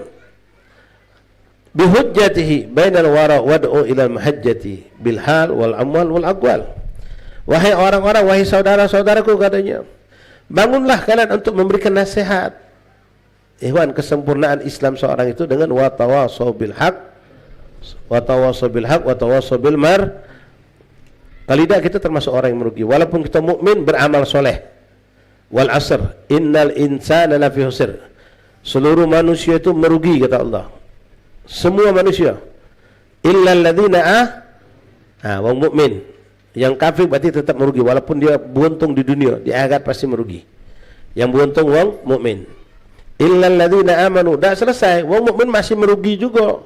bihujjatihi bainal wara wad'u ilal mahajjati bil hal wal amwal wal aqwal." Wahai orang-orang, wahai saudara-saudaraku, katanya, bangunlah kalian untuk memberikan nasihat. Ikhwan, kesempurnaan Islam seorang itu dengan watawasau bil haq, watawasau bil haq, watawasau bil mar. Kalau tidak, kita termasuk orang yang merugi. Walaupun kita mukmin, beramal soleh. Wal asr, innal insana lafi husr. Seluruh manusia itu merugi, kata Allah. Semua manusia. Illal ladzina ah, ha, wong mukmin. Yang kafir berarti tetap merugi, walaupun dia beruntung di dunia, di akhirat pasti merugi. Yang beruntung wong mukmin. Illal ladzina amanu, dak selesai, wong mukmin masih merugi juga.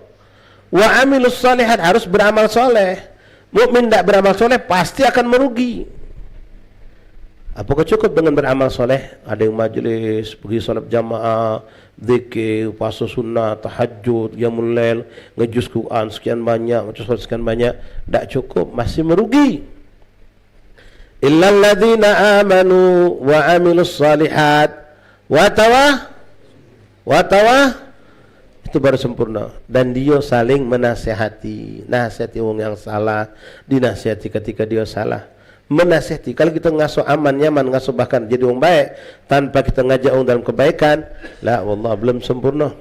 Wa amilus salihat, harus beramal soleh. Mukmin dak beramal soleh pasti akan merugi. Apakah cukup dengan beramal soleh? Ada yang majlis, pergi salat jamaah, zikir, puasa sunnah, tahajud, qiyamul lail, ngejus Quran sekian banyak, baca surat sekian banyak, dak cukup, masih merugi. Illal ladzina amanu wa amilus salihat wa tawa-, wa tawa-, itu baru sempurna. Dan dia saling menasihati, nasihati wong yang salah, dinasihati ketika dia salah. Menasihati. Kalau kita ngasuh aman, nyaman, ngasuh bahkan jadi wong baik tanpa kita ngajak wong dalam kebaikan, la, wallah, belum sempurna.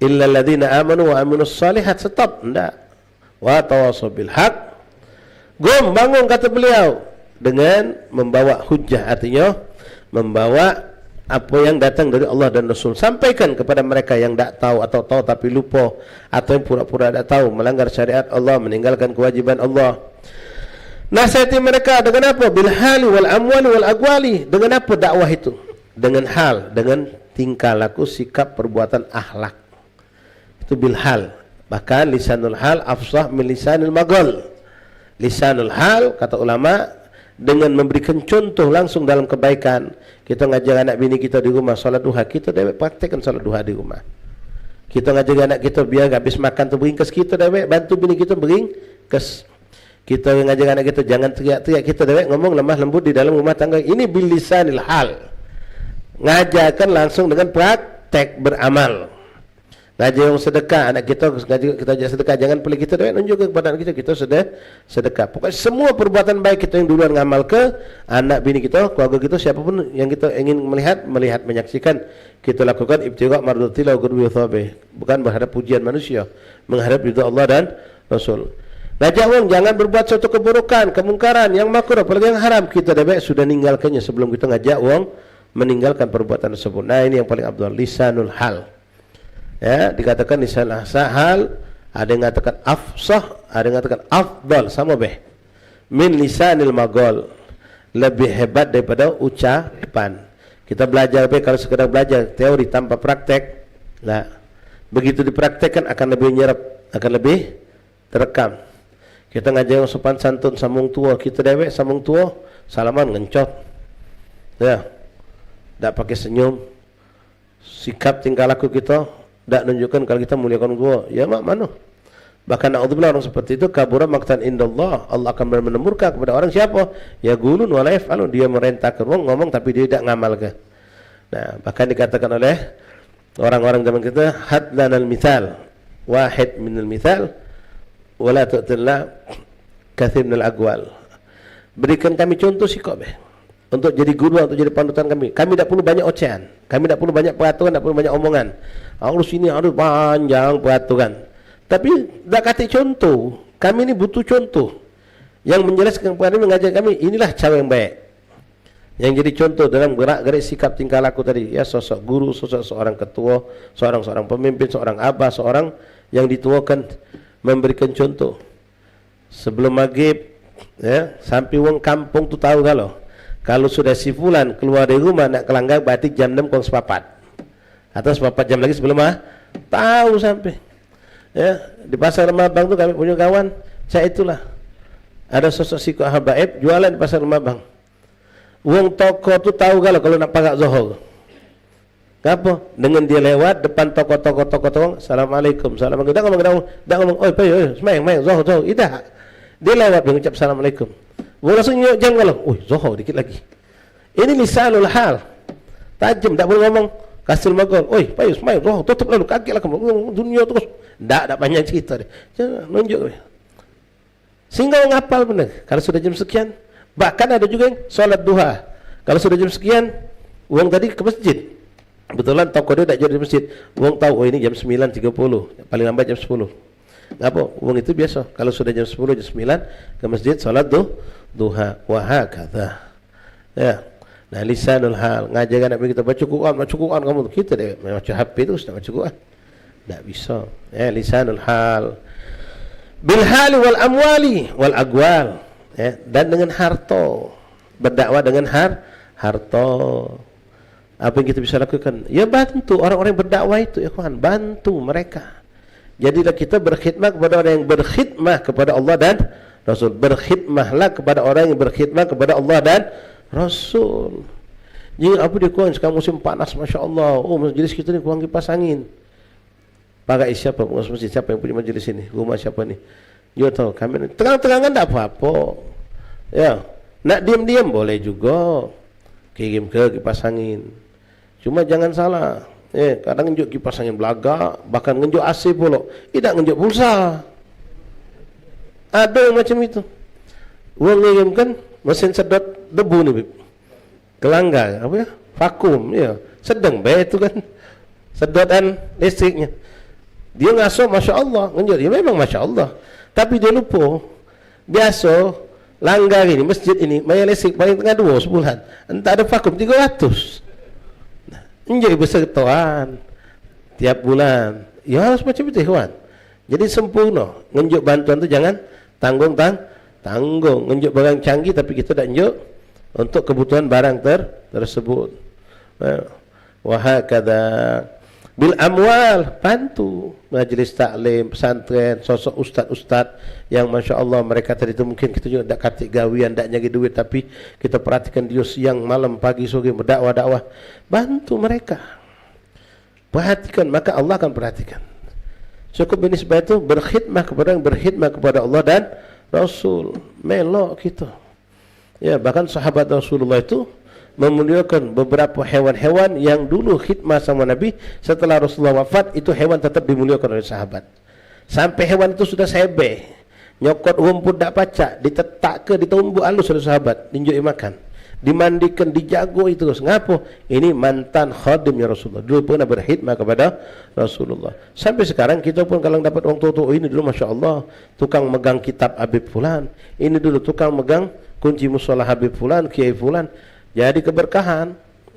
Illal ladzina amanu wa amilus salihat, stop, ndak. Wa tawasau bil haq. Gom, bangun, kata beliau, dengan membawa hujah, artinya membawa apa yang datang dari Allah dan Rasul. Sampaikan kepada mereka yang dak tahu atau tahu tapi lupa, atau yang pura-pura dak tahu, melanggar syariat Allah, meninggalkan kewajiban Allah. Nasihati mereka dengan apa? Bil hali wal amwali wal aqwali. Dengan apa dakwah itu? Dengan hal, dengan tingkah laku, sikap, perbuatan, akhlak. Itu bil hal. Bahkan lisanul hal afsah min lisanil maqal. Lisanul hal, kata ulama, dengan memberikan contoh langsung dalam kebaikan. Kita ngajar anak bini kita di rumah salat duha, kita dewek praktekkan salat duha di rumah. Kita ngajar anak kita biar habis makan tu beringkes, kita dewek bantu bini kita beringkes. Kita ngajar anak kita jangan teriak-teriak, kita dewek ngomong lemah lembut di dalam rumah tangga. Ini bil lisanil hal. Ngajarkan langsung dengan praktek beramal. Ngaji wong sedekah, anak kita ngaji, kita ajak sedekah, jangan pelik, kita dewek nunjuk kepada anak kita, kita sedekah, sedekah. Pokoknya semua perbuatan baik kita yang duluan ngamal ke anak bini kita, keluarga kita, siapapun yang kita ingin melihat, melihat, menyaksikan, kita lakukan ibtigha mardatillah wa ridha thawabi. Bukan berharap pujian manusia, mengharap ridha Allah dan Rasul. Ngajak wong jangan berbuat suatu keburukan, kemungkaran, yang makruh, apalagi yang haram, kita dewek sudah ninggalkannya sebelum kita ngajak wong meninggalkan perbuatan tersebut. Nah, ini yang paling afdal, lisanul hal. Ya, dikatakan lisan hal, ada yang mengatakan afsah, ada yang mengatakan afdal, sama beh. Min lisanil maqal, lebih hebat daripada ucapan. Kita belajar be, kalau sekadar belajar teori tanpa praktek, nah, begitu dipraktekkan akan lebih nyerap, akan lebih terekam. Kita ngajar yang sopan santun sama wong tua, kita dewek sama wong tua, salaman ngencot. Ya. Dak pakai senyum. Sikap tingkah laku kita dak nunjukkan kalau kita muliakan wong tua. Ya mak mano. Bahkan naudzubillah orang seperti itu kabura maqtan indallah. Allah akan benar-benar murka kepada orang siapa? Yaqulun wa la yaf'alun. Dia merentahkan wong ngomong tapi dia dak ngamalke. Nah, bahkan dikatakan oleh orang-orang zaman kita, "Hat lanal misal, wahid minal misal, wala tu'tilna kathir minal aqwal." Berikan kami contoh sikok beh. Untuk jadi guru, untuk jadi panutan kami. Kami dak perlu banyak ocehan. Kami dak perlu banyak peraturan, dak perlu banyak omongan. Harus ini, harus panjang peraturan. Tapi dak katik contoh. Kami ni butuh contoh. Yang menjelaskan kepada kami, mengajar kami, inilah cara yang baik. Yang jadi contoh dalam gerak-gerik sikap tingkah laku tadi, ya, sosok guru, sosok seorang ketua, seorang-seorang pemimpin, seorang abah, seorang yang dituakan memberikan contoh. Sebelum maghrib, ya, sampai wong kampung tu tahu kalau, kalau sudah si fulan keluar dari rumah nak ke langgar, berarti jam enam kurang sepapat. Atau sepapat jam lagi sebelum ah, tahu sampai. Ya, di pasar Lemah Abang tu kami punya kawan, cak itulah. Ado sosok sikok habaib jualan di pasar Lemah Bang. Wong toko tu tau galo kalu nak parak Zohor. Ngapo? Dengan dia lewat depan toko-toko, toko-toko, "Assalamualaikum, assalamualaikum." Dak ngomong, dak ngomong, dak ngomong, "Oi, pai, oi, semaeng, semaeng, Zohor, Zohor." Idak. Dia lewat, dia ngucap, "Assalamualaikum." Wong langsung nyuk jam galo, "Oi, Zohor dikit lagi." Ini lisanul hal. Tajem, dak boleh ngomong. Kasil magol, "Oi, pai, semaeng, Zohor, tutup lalu, kaget lah kamu. Dunia terus." Dak, dak panjang cerita dia. Dia nunjuk. Sehingga wong apal bener, kalau sudah jam sekian, bahkan ada juga yang sholat duha. Kalau sudah jam sekian, wong tadi ke masjid. Kebetulan toko dia dak jauh dari masjid. Wong tahu, "Oh, ini jam sembilan tiga puluh, paling lambat jam sepuluh." Ngapo? Wong itu biasa, kalau sudah jam sepuluh, jam sembilan, ke masjid sholat du-, duha. Wa hakadha. Ya. Nah, lisanul hal, ngajar anak kita baca Quran, baca Quran kamu. Kita deh baca H P terus, nak baca Quran. Dak bisa. Eh, lisanul hal. Bil hali wal amwali wal agwal. Eh, dan dengan harta. Berdakwah dengan har-, harta. Apa yang kita bisa lakukan? Ya, bantu orang-orang yang berdakwah itu, ikhwan. Bantu mereka. Jadilah kita berkhidmat kepada orang yang berkhidmat kepada Allah dan Rasul. Berkhidmatlah kepada orang yang berkhidmat kepada Allah dan Rasul. Jadi, apa dia kurang sekarang musim panas, Masya Allah. Oh, majelis kita ni kurang kipas angin. Parak siapa pengurus masjid? Siapa yang punya majelis ini? Rumah siapa ni? Dia tahu, kami ni terang-terangan dak apa-apa. Ya, nak diam-diam boleh juga. Kirim ke kipas angin. Cuma jangan salah. Eh, kadang ngenjuk kipas angin belagak, bahkan ngenjuk A C pulok. Idak ngenjuk pulsa. Ada yang macam itu. Wong ngirimkan mesin sedot debu ni, Bib. Kelanggar, apa ya? Vakum, ya. Sedang bae itu kan. Sedotan listriknya. Dia ngasuh, Masya Allah. Ngenjuk, dia memang Masya Allah. Tapi dia lupa. Biasa, langgar ini, masjid ini, mayar listrik paling tengah dua sebulan. Entah ada vakum, tiga ratus. Nah, ngenjuk besertaan tiap bulan. Ya, harus macam itu, ikhwan. Jadi, sempurna. Ngenjuk bantuan tu jangan tanggung tang-, tanggung. Ngenjuk barang canggih, tapi kita dak ngenjuk untuk kebutuhan barang ter-, tersebut. Nah, wa hakadha. Bil amwal, bantu. Majlis taklim, pesantren, sosok ustaz-ustaz yang, Masya Allah, mereka tadi tu mungkin kita juga dak katik gawian, dak nyari duit, tapi kita perhatikan dia siang, malam, pagi, sore, berdakwah-dakwah. Bantu mereka. Perhatikan, maka Allah akan perhatikan. Cukup ini sebab itu berkhidmah kepada yang berkhidmah kepada Allah dan Rasul. Melok kita. Ya, bahkan sahabat Rasulullah itu memuliakan beberapa hewan-hewan yang dulu khidmah sama Nabi. Setelah Rasulullah wafat, itu hewan tetap dimuliakan oleh sahabat. Sampai hewan itu sudah sebeh, nyokot rumput dak pacak, ditetak ke, ditumbuk halus oleh sahabat, dinjuk makan. Dimandikan, dijago itu terus. Ngapo? Ini mantan khadimnya Rasulullah. Dulu pernah berkhidmah kepada Rasulullah. Sampai sekarang kita pun kalau dapat orang tua-tua, "Oh, ini dulu, Masya Allah, tukang megang kitab Habib Fulan. Ini dulu tukang megang kunci musola Habib Fulan, Kiai Fulan." Jadi keberkahan.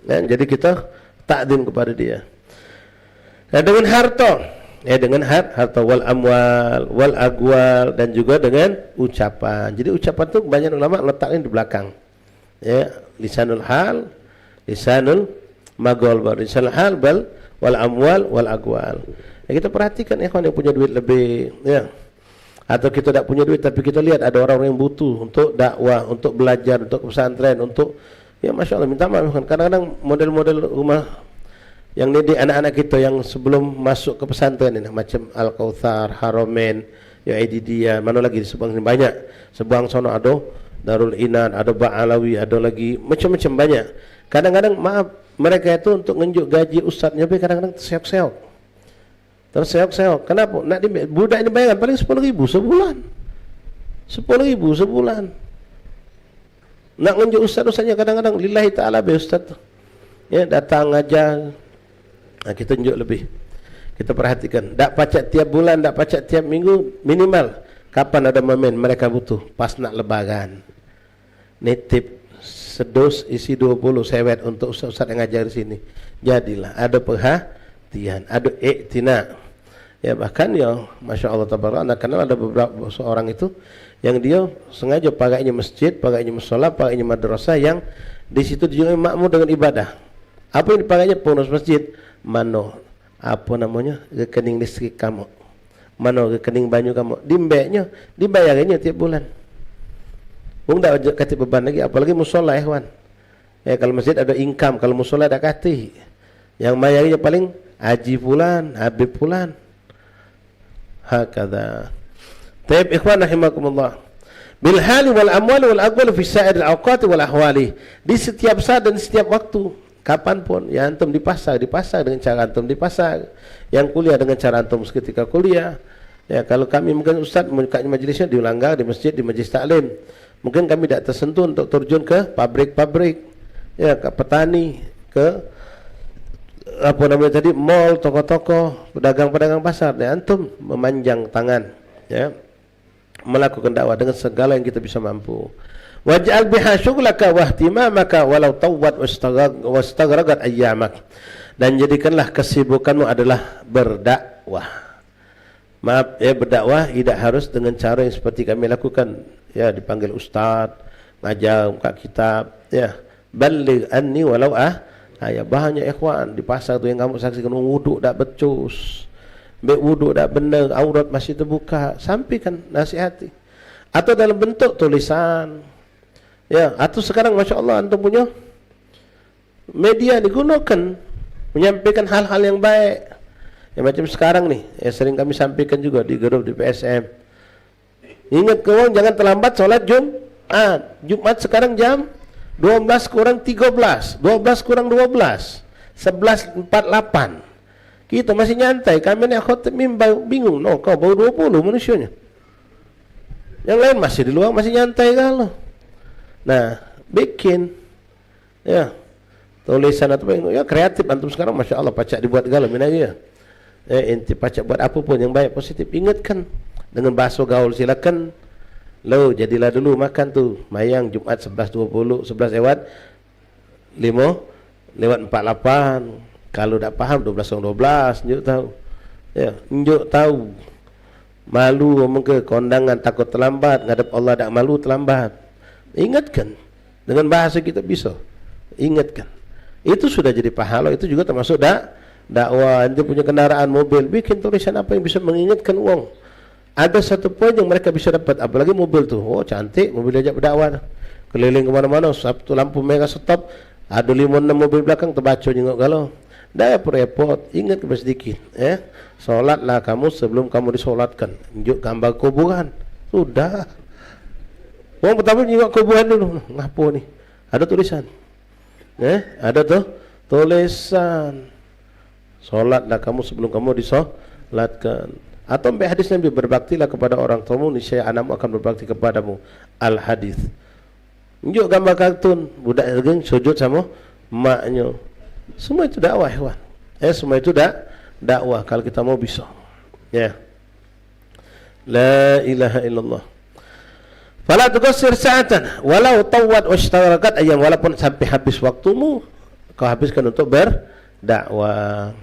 Ya, jadi kita takdim kepada dia. Nah, dengan harta. Ya, dengan har-, harta, wal amwal, wal agwal, dan juga dengan ucapan. Jadi ucapan tu banyak ulama letaknya di belakang. Ya, lisanul hal, lisanul magol, baru lisanul hal, bal, wal amwal, wal agwal. Ya, kita perhatikan, ikhwan yang punya duit lebih, ya. Atau kita dak punya duit, tapi kita lihat ada orang-orang yang butuh untuk dakwah, untuk belajar, untuk pesantren, untuk, ya, Masya Allah, minta maaf, kan. Kadang-kadang model-model rumah yang didik anak-anak kita yang sebelum masuk ke pesantren ini, macam Al-Kautsar, Haromen, ya, Aididiyah, mana lagi di Subang sini banyak. Subang sono ada Darul Inat, ada Ba'alawi, ada lagi macam-macam banyak. Kadang-kadang, maaf, mereka itu untuk ngenjuk gaji ustaznya be kadang-kadang terseok-seok. Terseok-seok. Kenapa? Nak di, budak ini bayaran paling sepuluh ribu sebulan. Sepuluh ribu sebulan. Nak ngenjuk ustaz-ustaznya kadang-kadang lillahi ta'ala be ustaz tu. Ya, datang ngajar. Nah, kita njuk lebih. Kita perhatikan. Dak pacak tiap bulan, dak pacak tiap minggu, minimal. Kapan ada momen mereka butuh? Pas nak lebaran. Nitip sedus isi dua puluh sewet untuk ustaz-ustaz yang ngajar di sini. Jadilah, ada perhatian, ada iktina. Ya, bahkan ya, Masya Allah, tabarak, anda kenal ada beberapa seorang itu yang dia sengaja paraknya masjid, paraknya musola, paraknya madrasah yang di situ dia makmur dengan ibadah. Apa yang diparaknya? Pengurus masjid. Mano, apa namanya, rekening listrik kamu? Mano rekening banyu kamu? Dimbeknya, dibayarinnya tiap bulan. Wong dak katik beban lagi, apalagi musola, ikhwan. Ya, kalau masjid ada income, kalau musola dak katik. Yang mayari paling Haji Fulan, Habib Fulan. Hakadha. Taib, ikhwan rahimakumullah. Bil hali wal amwali wal aqwali fi sa'iril awqati wal ahwali. Di setiap saat dan setiap waktu, kapan pun, ya, antum di pasar, di pasar dengan cara antum di pasar. Yang kuliah dengan cara antum seketika kuliah. Ya, kalau kami mungkin ustaz, mukanya majlisnya di langgar, di masjid, di majlis taklim. Mungkin kami dak tersentuh untuk terjun ke pabrik-pabrik, ya, ke petani, ke, apa namanya tadi, mall, toko-toko, pedagang-pedagang pasar. Ya, antum memanjang tangan, ya, melakukan dakwah dengan segala yang kita bisa mampu. Waj'al biha syughlaka wahtimamaka walau tawwat wastaghraq-, wastaghraqat ayyamak. Dan jadikanlah kesibukanmu adalah berdakwah. Maaf, ya, berdakwah tidak harus dengan cara yang seperti kami lakukan. Ya, dipanggil ustaz, ngajar, buka kitab, ya. Balligh anni walau ah, ah, ya, banyak ikhwan di pasar tu yang kamu saksikan, wuduk dak becus. Ambek wuduk dak bener, aurat masih terbuka. Sampaikan, nasihati. Atau dalam bentuk tulisan. Ya, atau sekarang, masya Allah, antum punya media digunakan menyampaikan hal-hal yang baik. Ya, macam sekarang nih, ya, sering kami sampaikan juga di grup di P S M. Ingat ke wong, jangan terlambat sholat Jumat. Jumat sekarang jam dua belas kurang tiga belas, dua belas kurang dua belas, sebelas empat lapan. Kita masih nyantai, kami ni khotib mimbar, bingung, no, kau baru dua puluh manusianya. Yang lain masih di luar, masih nyantai kalau. Nah, bikin Ya. Tulisan atau apa, ya, kreatif antum sekarang, masya Allah, pacak dibuat galo, mina ya. Eh, inti pacak buat apa pun yang baik, positif. Ingatkan dengan bahasa gaul, silakan. Lo, jadilah dulu makan tu. Mayang Jumat sebelas dua puluh, sebelas lewat lima, lewat empat lapan. Kalau dak paham, dua belas kurang dua belas, njuk tahu. Ya, njuk tahu. Malu ngomong ke kondangan, takut terlambat, ngadep Allah dak malu terlambat. Ingatkan. Dengan bahasa kita bisa. Ingatkan. Itu sudah jadi pahala, itu juga termasuk dak, dakwah. Ente punya kendaraan, mobil, bikin tulisan apa yang bisa mengingatkan wong. Ada satu poin yang mereka bisa dapat, apalagi mobil tu. Oh, cantik, mobil diajak berdakwah tu. Keliling ke mana-mana, satu lampu merah stop, ada lima enam mobil belakang, terbaca jengok galo. Dak payah repot, ingat ke sedikit, eh. Solatlah kamu sebelum kamu disolatkan. Njuk gambar kuburan. Sudah. Wong pertama jengok kuburan dulu. Ngapo ni? Ada tulisan. Eh, ada tu tulisan. Solatlah kamu sebelum kamu disolatkan. Atau ambek hadis Nabi, berbaktilah kepada orang tuamu, niscaya anakmu akan berbakti kepadamu. Al hadis. Njuk gambar kartun, budak geng sujud sama maknyo. Semua itu dakwah, ikhwan. Eh, semua itu dak, dakwah kalau kita mau bisa. Ya. La ilaha illallah. Fala tuqassir sa'atan walau tawwat washtarakat ayyam, walaupun sampai habis waktumu, kau habiskan untuk berdakwah.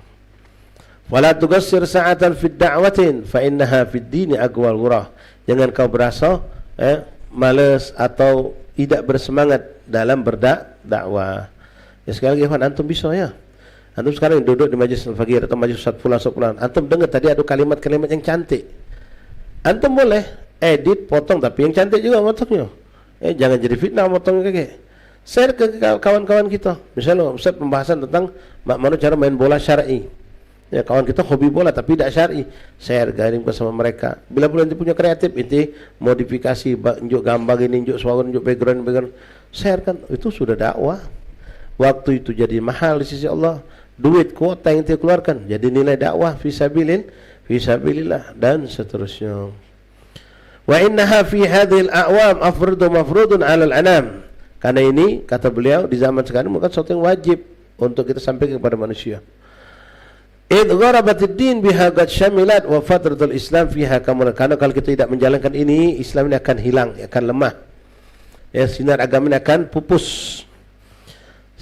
Fala tuqassir sa'atan fid da'watin fa innaha fid dini aqwal ghurah. Jangan kau berasa, eh, males atau tidak bersemangat dalam berdak-, dakwah. Ya, sekali lagi, ikhwan, antum bisa, ya. Antum sekarang duduk di majlis al-fakir atau majlis Ustaz Fulan, Ustaz Fulan. Antum dengar tadi ada kalimat-kalimat yang cantik. Antum boleh edit, potong, tapi yang cantik juga motongnya. Eh, jangan jadi fitnah motong kagek. Share ke ka-, kawan-kawan kita. Misalnya, Ustaz, pembahasan tentang mak mano cara main bola syar'i. Ya, kawan kita hobi bola tapi dak syar'i. Share, garing bersama mereka. Bila pula ente punya kreatif, ente modifikasi, ba-, njuk gambar ini, njuk suara, njuk background, background. Share kan, itu sudah dakwah. Waktu itu jadi mahal di sisi Allah. Duit kuota yang ente keluarkan jadi nilai dakwah fisabilin, fisabilillah, dan seterusnya. Wa innaha fi hadhil a'wam afradu mafrudun 'alal anam. Karena ini, kata beliau, di zaman sekarang bukan sesuatu yang wajib untuk kita sampaikan kepada manusia. Id gharabatid din biha qad syamilat wa fatratul Islam fiha kamulat. Karena kalau kita tidak menjalankan ini, Islam ini akan hilang, akan lemah. Ya, sinar agama ini akan pupus.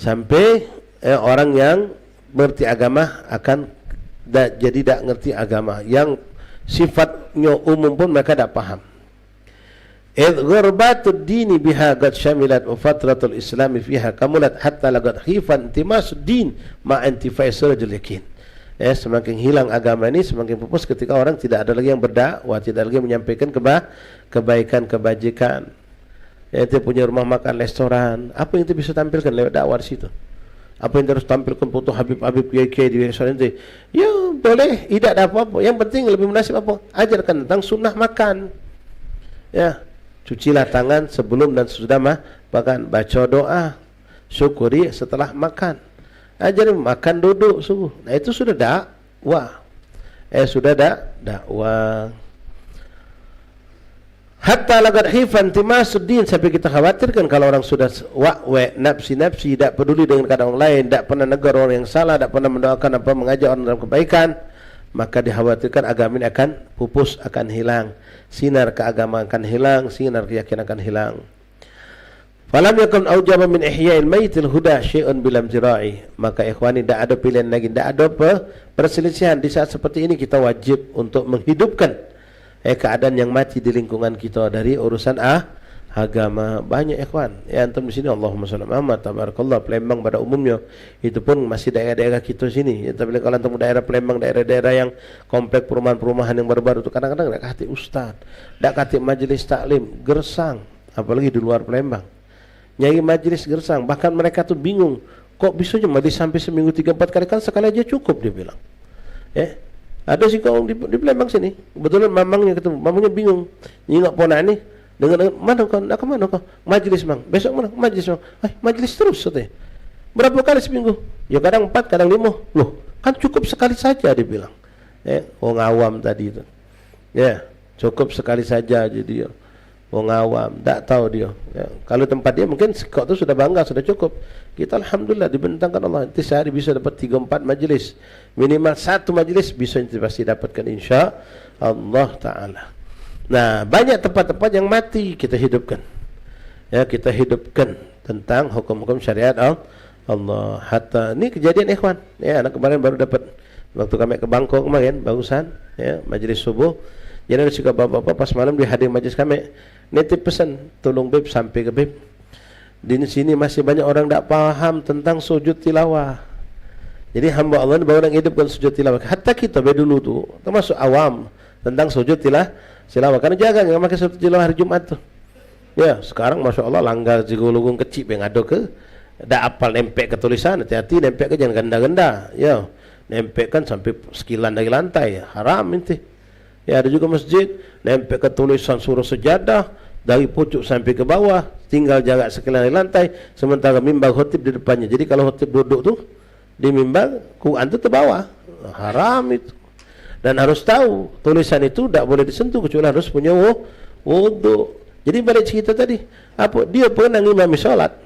Sampai, eh, orang yang ngerti agama akan da-, jadi dak ngerti agama. Yang sifatnya umum pun mereka dak paham. Id ghurbatud dini biha qad syamilat wa fatratul islami fiha kamulat hatta laqad khifan timasud din ma intifai sirajul yakin. Eh, semakin hilang agama ini, semakin pupus ketika orang tidak ada lagi yang berdakwah, tidak lagi menyampaikan keba-, kebaikan, kebajikan. Ente punya rumah makan, restoran, apa yang ente bisa tampilkan lewat dakwah di situ? Apa yang ente harus tampilkan foto habib-habib, kiai-kiai di restoran ente? Ya, boleh, tidak ada apa-apa. Yang penting lebih munasib apa? Ajarkan tentang sunnah makan. Ya, cucilah tangan sebelum dan sesudah ma-, makan. Baca doa, syukuri setelah makan. Ajari makan duduk subuh. Nah, itu sudah dakwah. Eh, sudah dak dakwah. Hatta lagat hifan timasuddin, sampai kita khawatirkan kalau orang sudah s-, wak-wek, nafsi-nafsi, dak peduli dengan keadaan orang lain, dak pernah negur orang yang salah, dak pernah mendoakan apa mengajak orang dalam kebaikan, maka dikhawatirkan agama ini akan pupus, akan hilang. Sinar keagamaan akan hilang, sinar keyakinan akan hilang. Falam yakun aujaba min ihya'il maitil huda syai'un bilam zira'i. Maka ikhwani, dak ada pilihan lagi, dak ada pe-, perselisihan. Di saat seperti ini kita wajib untuk menghidupkan, eh, keadaan yang mati di lingkungan kita dari urusan ah, agama. Banyak ikhwan. Ya, antum di sini, Allahumma shalli Muhammad, tabarakallah, Palembang pada umumnya. Itu pun masih daerah-daerah kita sini. Ya, tapi kalau antum daerah Palembang, daerah-daerah yang komplek perumahan-perumahan yang baru-baru tu, kadang-kadang dak katik ustaz, dak katik majelis taklim, gersang. Apalagi di luar Palembang. Nyari majelis gersang, bahkan mereka tu bingung, kok bisanya majelis sampai seminggu tiga empat kali, kan sekali aja cukup, dia bilang. Eh, ada sih kau di, di Palembang sini, kebetulan mamangnya ketemu, mamangnya bingung, nyingok ponak ni, dengan, dengan, "Mana kau, nak ke mana kau?" "Majelis, Mang." "Besok mana?" "Majelis, Mang." "Eh, majelis terus," katanya. "Berapa kali seminggu?" "Ya, kadang empat, kadang lima." "Loh, kan cukup sekali saja," dia bilang. Eh, wong awam tadi tu. Ya, cukup sekali saja aja dia. Wong awam, dak tahu dia. Ya, kalau tempat dia mungkin sekok tu sudah bangga, sudah cukup. Kita alhamdulillah dibentangkan Allah. Nanti sehari bisa dapat tiga empat majelis. Minimal satu majelis bisa nanti pasti dapatkan, insya Allah Ta'ala. Nah, banyak tempat-tempat yang mati kita hidupkan. Ya, kita hidupkan tentang hukum-hukum syariat Al-, Allah. Hatta, ni kejadian, ikhwan. Ya, anak kemarin baru dapat, waktu kami ke Bangkok kemarin, barusan, ya, majelis subuh. Jadi ada juga bapak-bapak pas malam dia hadir majelis kami. Nitip pesan, "Tolong, Beb, sampai ke Beb. Di sini masih banyak orang dak paham tentang sujud tilawah." Jadi hamba Allah ni baru nak hidupkan sujud tilawah. Hatta kita be dulu tu, termasuk awam tentang sujud tila-, tilawah. Karena jarang yang pakai sujud tilawah hari Jumat tu. Ya, sekarang, masya Allah, langgar jigo lugung kecik be ngado ke, dak apal nempek ke tulisan, hati-hati nempek ke, jangan genda-genda. Ya, nempek kan sampai sekilan dari lantai, haram inti. Ya, ada juga masjid, nempek ke tulisan surah Sejadah, dari pucuk sampai ke bawah, tinggal jarak sekilan dari lantai, sementara mimbar khotib di depannya. Jadi, kalau khotib duduk tu, di mimbar, Quran tu tebawa. Haram itu. Dan harus tahu, tulisan itu dak boleh disentuh kecuali harus punya wu-, wuduk. Jadi, balik cerita tadi, apa, dia pernah ngimami solat.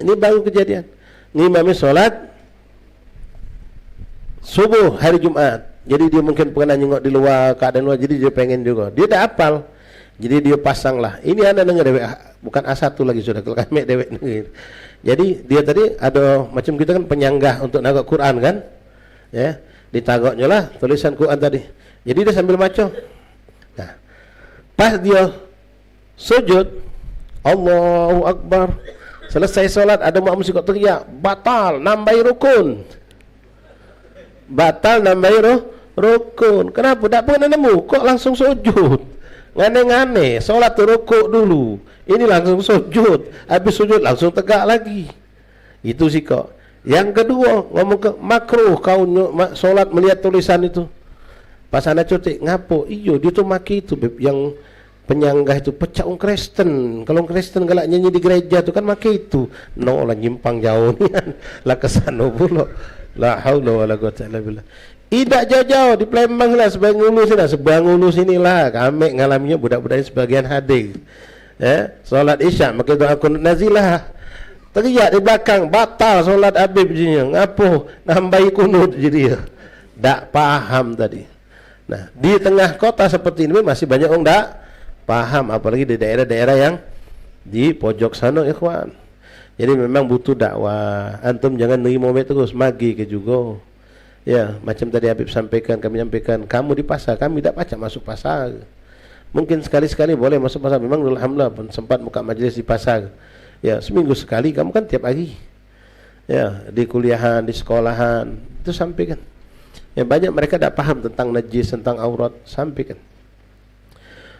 Ini baru kejadian. Ngimami solat subuh hari Jumat. Jadi, dia mungkin pernah nyengok di luar, keadaan luar, jadi dia pengen juga. Dia dak apal. Jadi, dia pasang lah. Ini anak denger dewek, bukan A satu lagi sudah, kalau kami dewek denger. Jadi, dia tadi ada macam kita kan penyanggah untuk naruh Quran kan? Ya, ditaroknyo lah tulisan Quran tadi. Jadi, dia sambil maco. Nah, pas dia sujud, Allahu Akbar. Selesai solat, ada makmum sikok teriak, "Batal, nambahi rukun." Batal nambahi ru-, rukun. Kenapa? Dak pernah nemu. Kok langsung sujud? Ngane-ngane. Solat tu rukuk dulu. Ini langsung sujud. Habis sujud, langsung tegak lagi. Itu sikok. Yang kedua, ngomong ke makruh kau nyo-, ma-, solat melihat tulisan itu. Pas ana cutik, "Ngapo?" "Iyo, dia tu maki itu, Beb, yang penyanggah itu pecak wong Kristen. Kalau wong Kristen galak nyanyi di gereja tu kan maki itu." No lah, nyimpang jauh nian. Lah ke sano pulo. La haula wala quwata illa billah. Idak jauh-jauh, di Palembang lah, sebelah ngulu sini, sebelah ngulu sini lah. Kami ngalaminyo, budak-budak ni sebagian hadir. Ya, solat Isya, maka doa kunut nazilah. Teriak di belakang, "Batal solat Habib," jinyo. Ngapo? Nambahi kunut, jadi ya. Dak paham tadi. Nah, di tengah kota seperti ini masih banyak wong dak paham, apalagi di daerah-daerah yang di pojok sana, ikhwan. Jadi memang butuh dakwah. Antum jangan nerimo bae terus, magi ke juga. Ya, macam tadi Habib sampaikan, kami nyampaikan, kamu di pasar, kami dak pacak masuk pasar. Mungkin sekali-sekali boleh masuk pasar. Memang dulu alhamdulillah pun sempat buka majelis di pasar. Ya, seminggu sekali, kamu kan tiap hari. Ya, di kuliahan, di sekolahan, itu sampaikan. Ya, banyak mereka dak paham tentang najis, tentang aurat, sampaikan.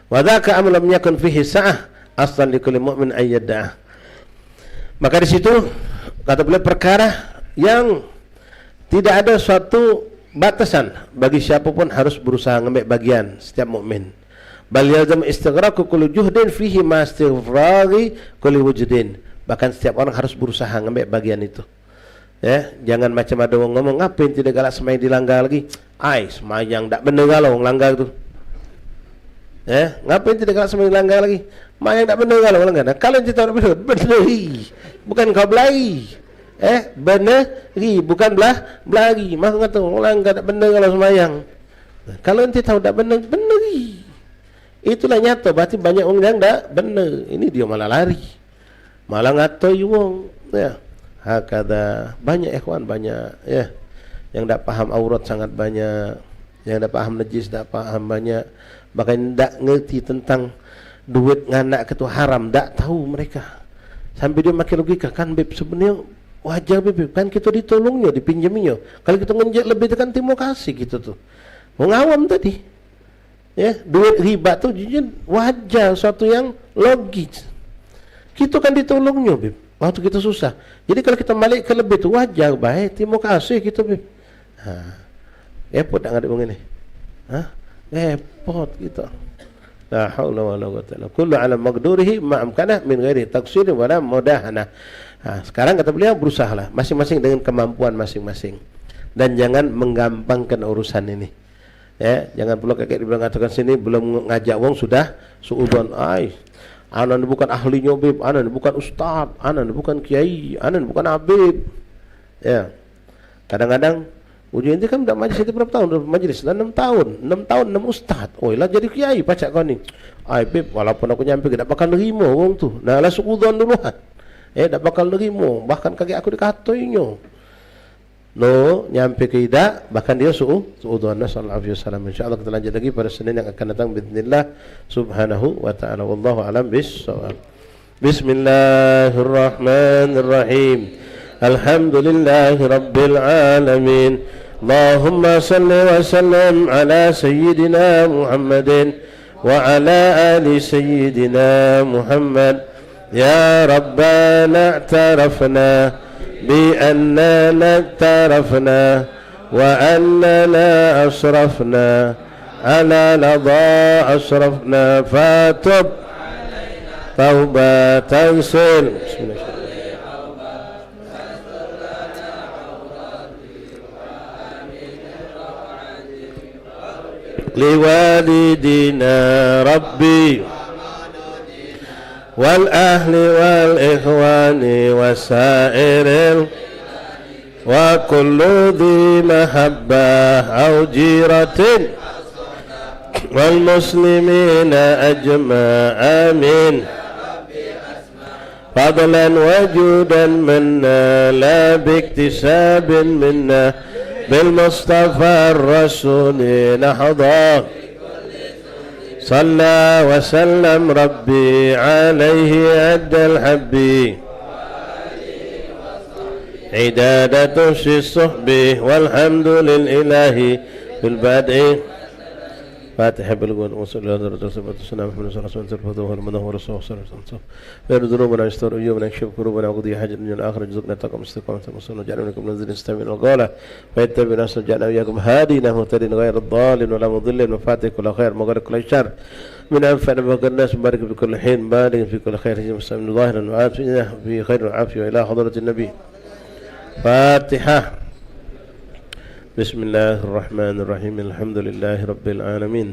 Wa dzaka amrun lam yakun fihi sa'ah aslan likulli mu'min ayyada'ah. Maka di situ kata beliau perkara yang tidak ada suatu batasan bagi siapa pun harus berusaha ngambil bagian setiap mukmin. Bal yalzam istighraqu kulli juhdin fihi ma istighraqi kulli wujudin. Bahkan setiap orang harus berusaha ngambil bagian itu. Ya, jangan macam ada wong ngomong, "Ngapain tidak galak semayang di langgar lagi?" Ai, semayang dak bener kalau wong langgar tu. Ya, ngapain tidak galak semayang di langgar lagi? Mayang dak bener kalau wong langgar. Nah, kalau kita dak bener, beneri. Bukan kau belai. Eh, beneri, bukan belah, belari. Maka kata wong langgar dak bener kalau semayang. Nah, kalau ente tahu dak bener, beneri. Itulah nyata, berarti banyak wong yang dak bener. Ini dia malah lari. Malah ngatoi wong. Ya. Hakada, banyak ikhwan, banyak, ya. Yang dak paham aurat sangat banyak. Yang dak paham najis, dak paham banyak. Bahkan dak ngerti tentang duit nganak ke tu haram, dak tahu mereka. Sampai dia makin logika, kan, Beb, sebenarnya wajar, Beb, Beb. Kan kita ditolongnya, dipinjaminnya. Kalau kita ngenjek lebih tu kan terima kasih kita tu. Wong awam tadi. Ya, duit riba tu jujur wajar, suatu yang logis. Kita kan ditolongnya, Beb, waktu kita susah. Jadi kalau kita balik ke lebih tu wajar bae, terima kasih kita, Beb. Ha. Repot tak ngadep wong ini? Ha? Repot kita. La haula wala quwwata illa billah. Kullu ala maqdurihi ma amkanah min ghairi taqsirin wala mudahanah. Ha, sekarang kata beliau, berusahalah masing-masing dengan kemampuan masing-masing. Dan jangan menggampangkan urusan ini. Ya, jangan pula kakek dibilang ngatakan sini belum ngajak wong sudah suudon. Ai, anak ni bukan ahlinya, Bib. Anak ni bukan ustaz. Anak ni bukan kiai. Anak ni bukan habib. Ya. Kadang-kadang ujung inti kan dak majlis itu berapa tahun? Majlis lah enam tahun. Enam tahun, enam ustaz. Oi, lah jadi kiai pacak kau ni. Ai, Bib, walaupun aku nyampe dak bakal nerima wong tu. Nah, lah suudon duluan. Eh, dak bakal nerima. Bahkan kakek aku dikatoinyo. No, nyampe ke idak, bahkan dia su-, suudon. Nasallallahu alaihi wasallam. Insyaallah kita lanjut lagi pada Senin yang akan datang, biiznillah subhanahu wa ta'ala. Wallahu alam bissawab. Bismillahirrahmanirrahim. Alhamdulillahi rabbil alamin. Allahumma salli wa sallim ala sayyidina Muhammadin وعلى آل سيدنا محمد. يا ربنا اعترفنا بأننا اقترفنا وأننا أسرفنا على لظى أشرفنا فتب توبة تغسل. بسم الله. لوالدينا ربي والأهل والإخوان وسائر ال-، وكل ذي محبة أو جيرة والمسلمين أجمع. آمين. فضلا وجودا منا لا باكتساب منا بالمصطفى الرسول نحظى. صلى وسلم ربي عليه عد الحب عداد تحصي الصحب والحمد للإله في البدء. فاتحة بالقول وصلى الله عليه وسلم محمد صلى الله عليه وسلم. غير ذنوبنا يستر عيوبنا يكشف كروبنا وقضي حاجة الدنيا والآخرة يرزقنا التقوى والاستقامة والسنة واجعلنا منكم الذين يستمعون القول فيتبعون أحسنه واجعلنا وإياكم هادين مهتدين غير ضالين ولا مضلين مفاتيح كل خير مغاليق كل شر من أنفع نفع الناس مبارك في كل حين بالغ في كل خير ظاهرا وباطنا في خير وعافية إلى حضرة النبي. الفاتحة. بسم الله الرحمن الرحيم. الحمد لله رب العالمين.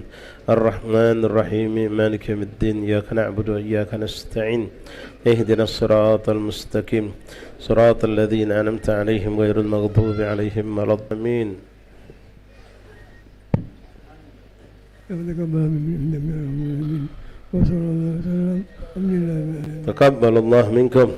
الرحمن الرحيم. مالك يوم الدين. إياك نعبد وإياك نستعين. اهدنا الصراط المستقيم. صراط الذين أنعمت عليهم غير المغضوب عليهم ولا الضالين. تقبل الله منكم.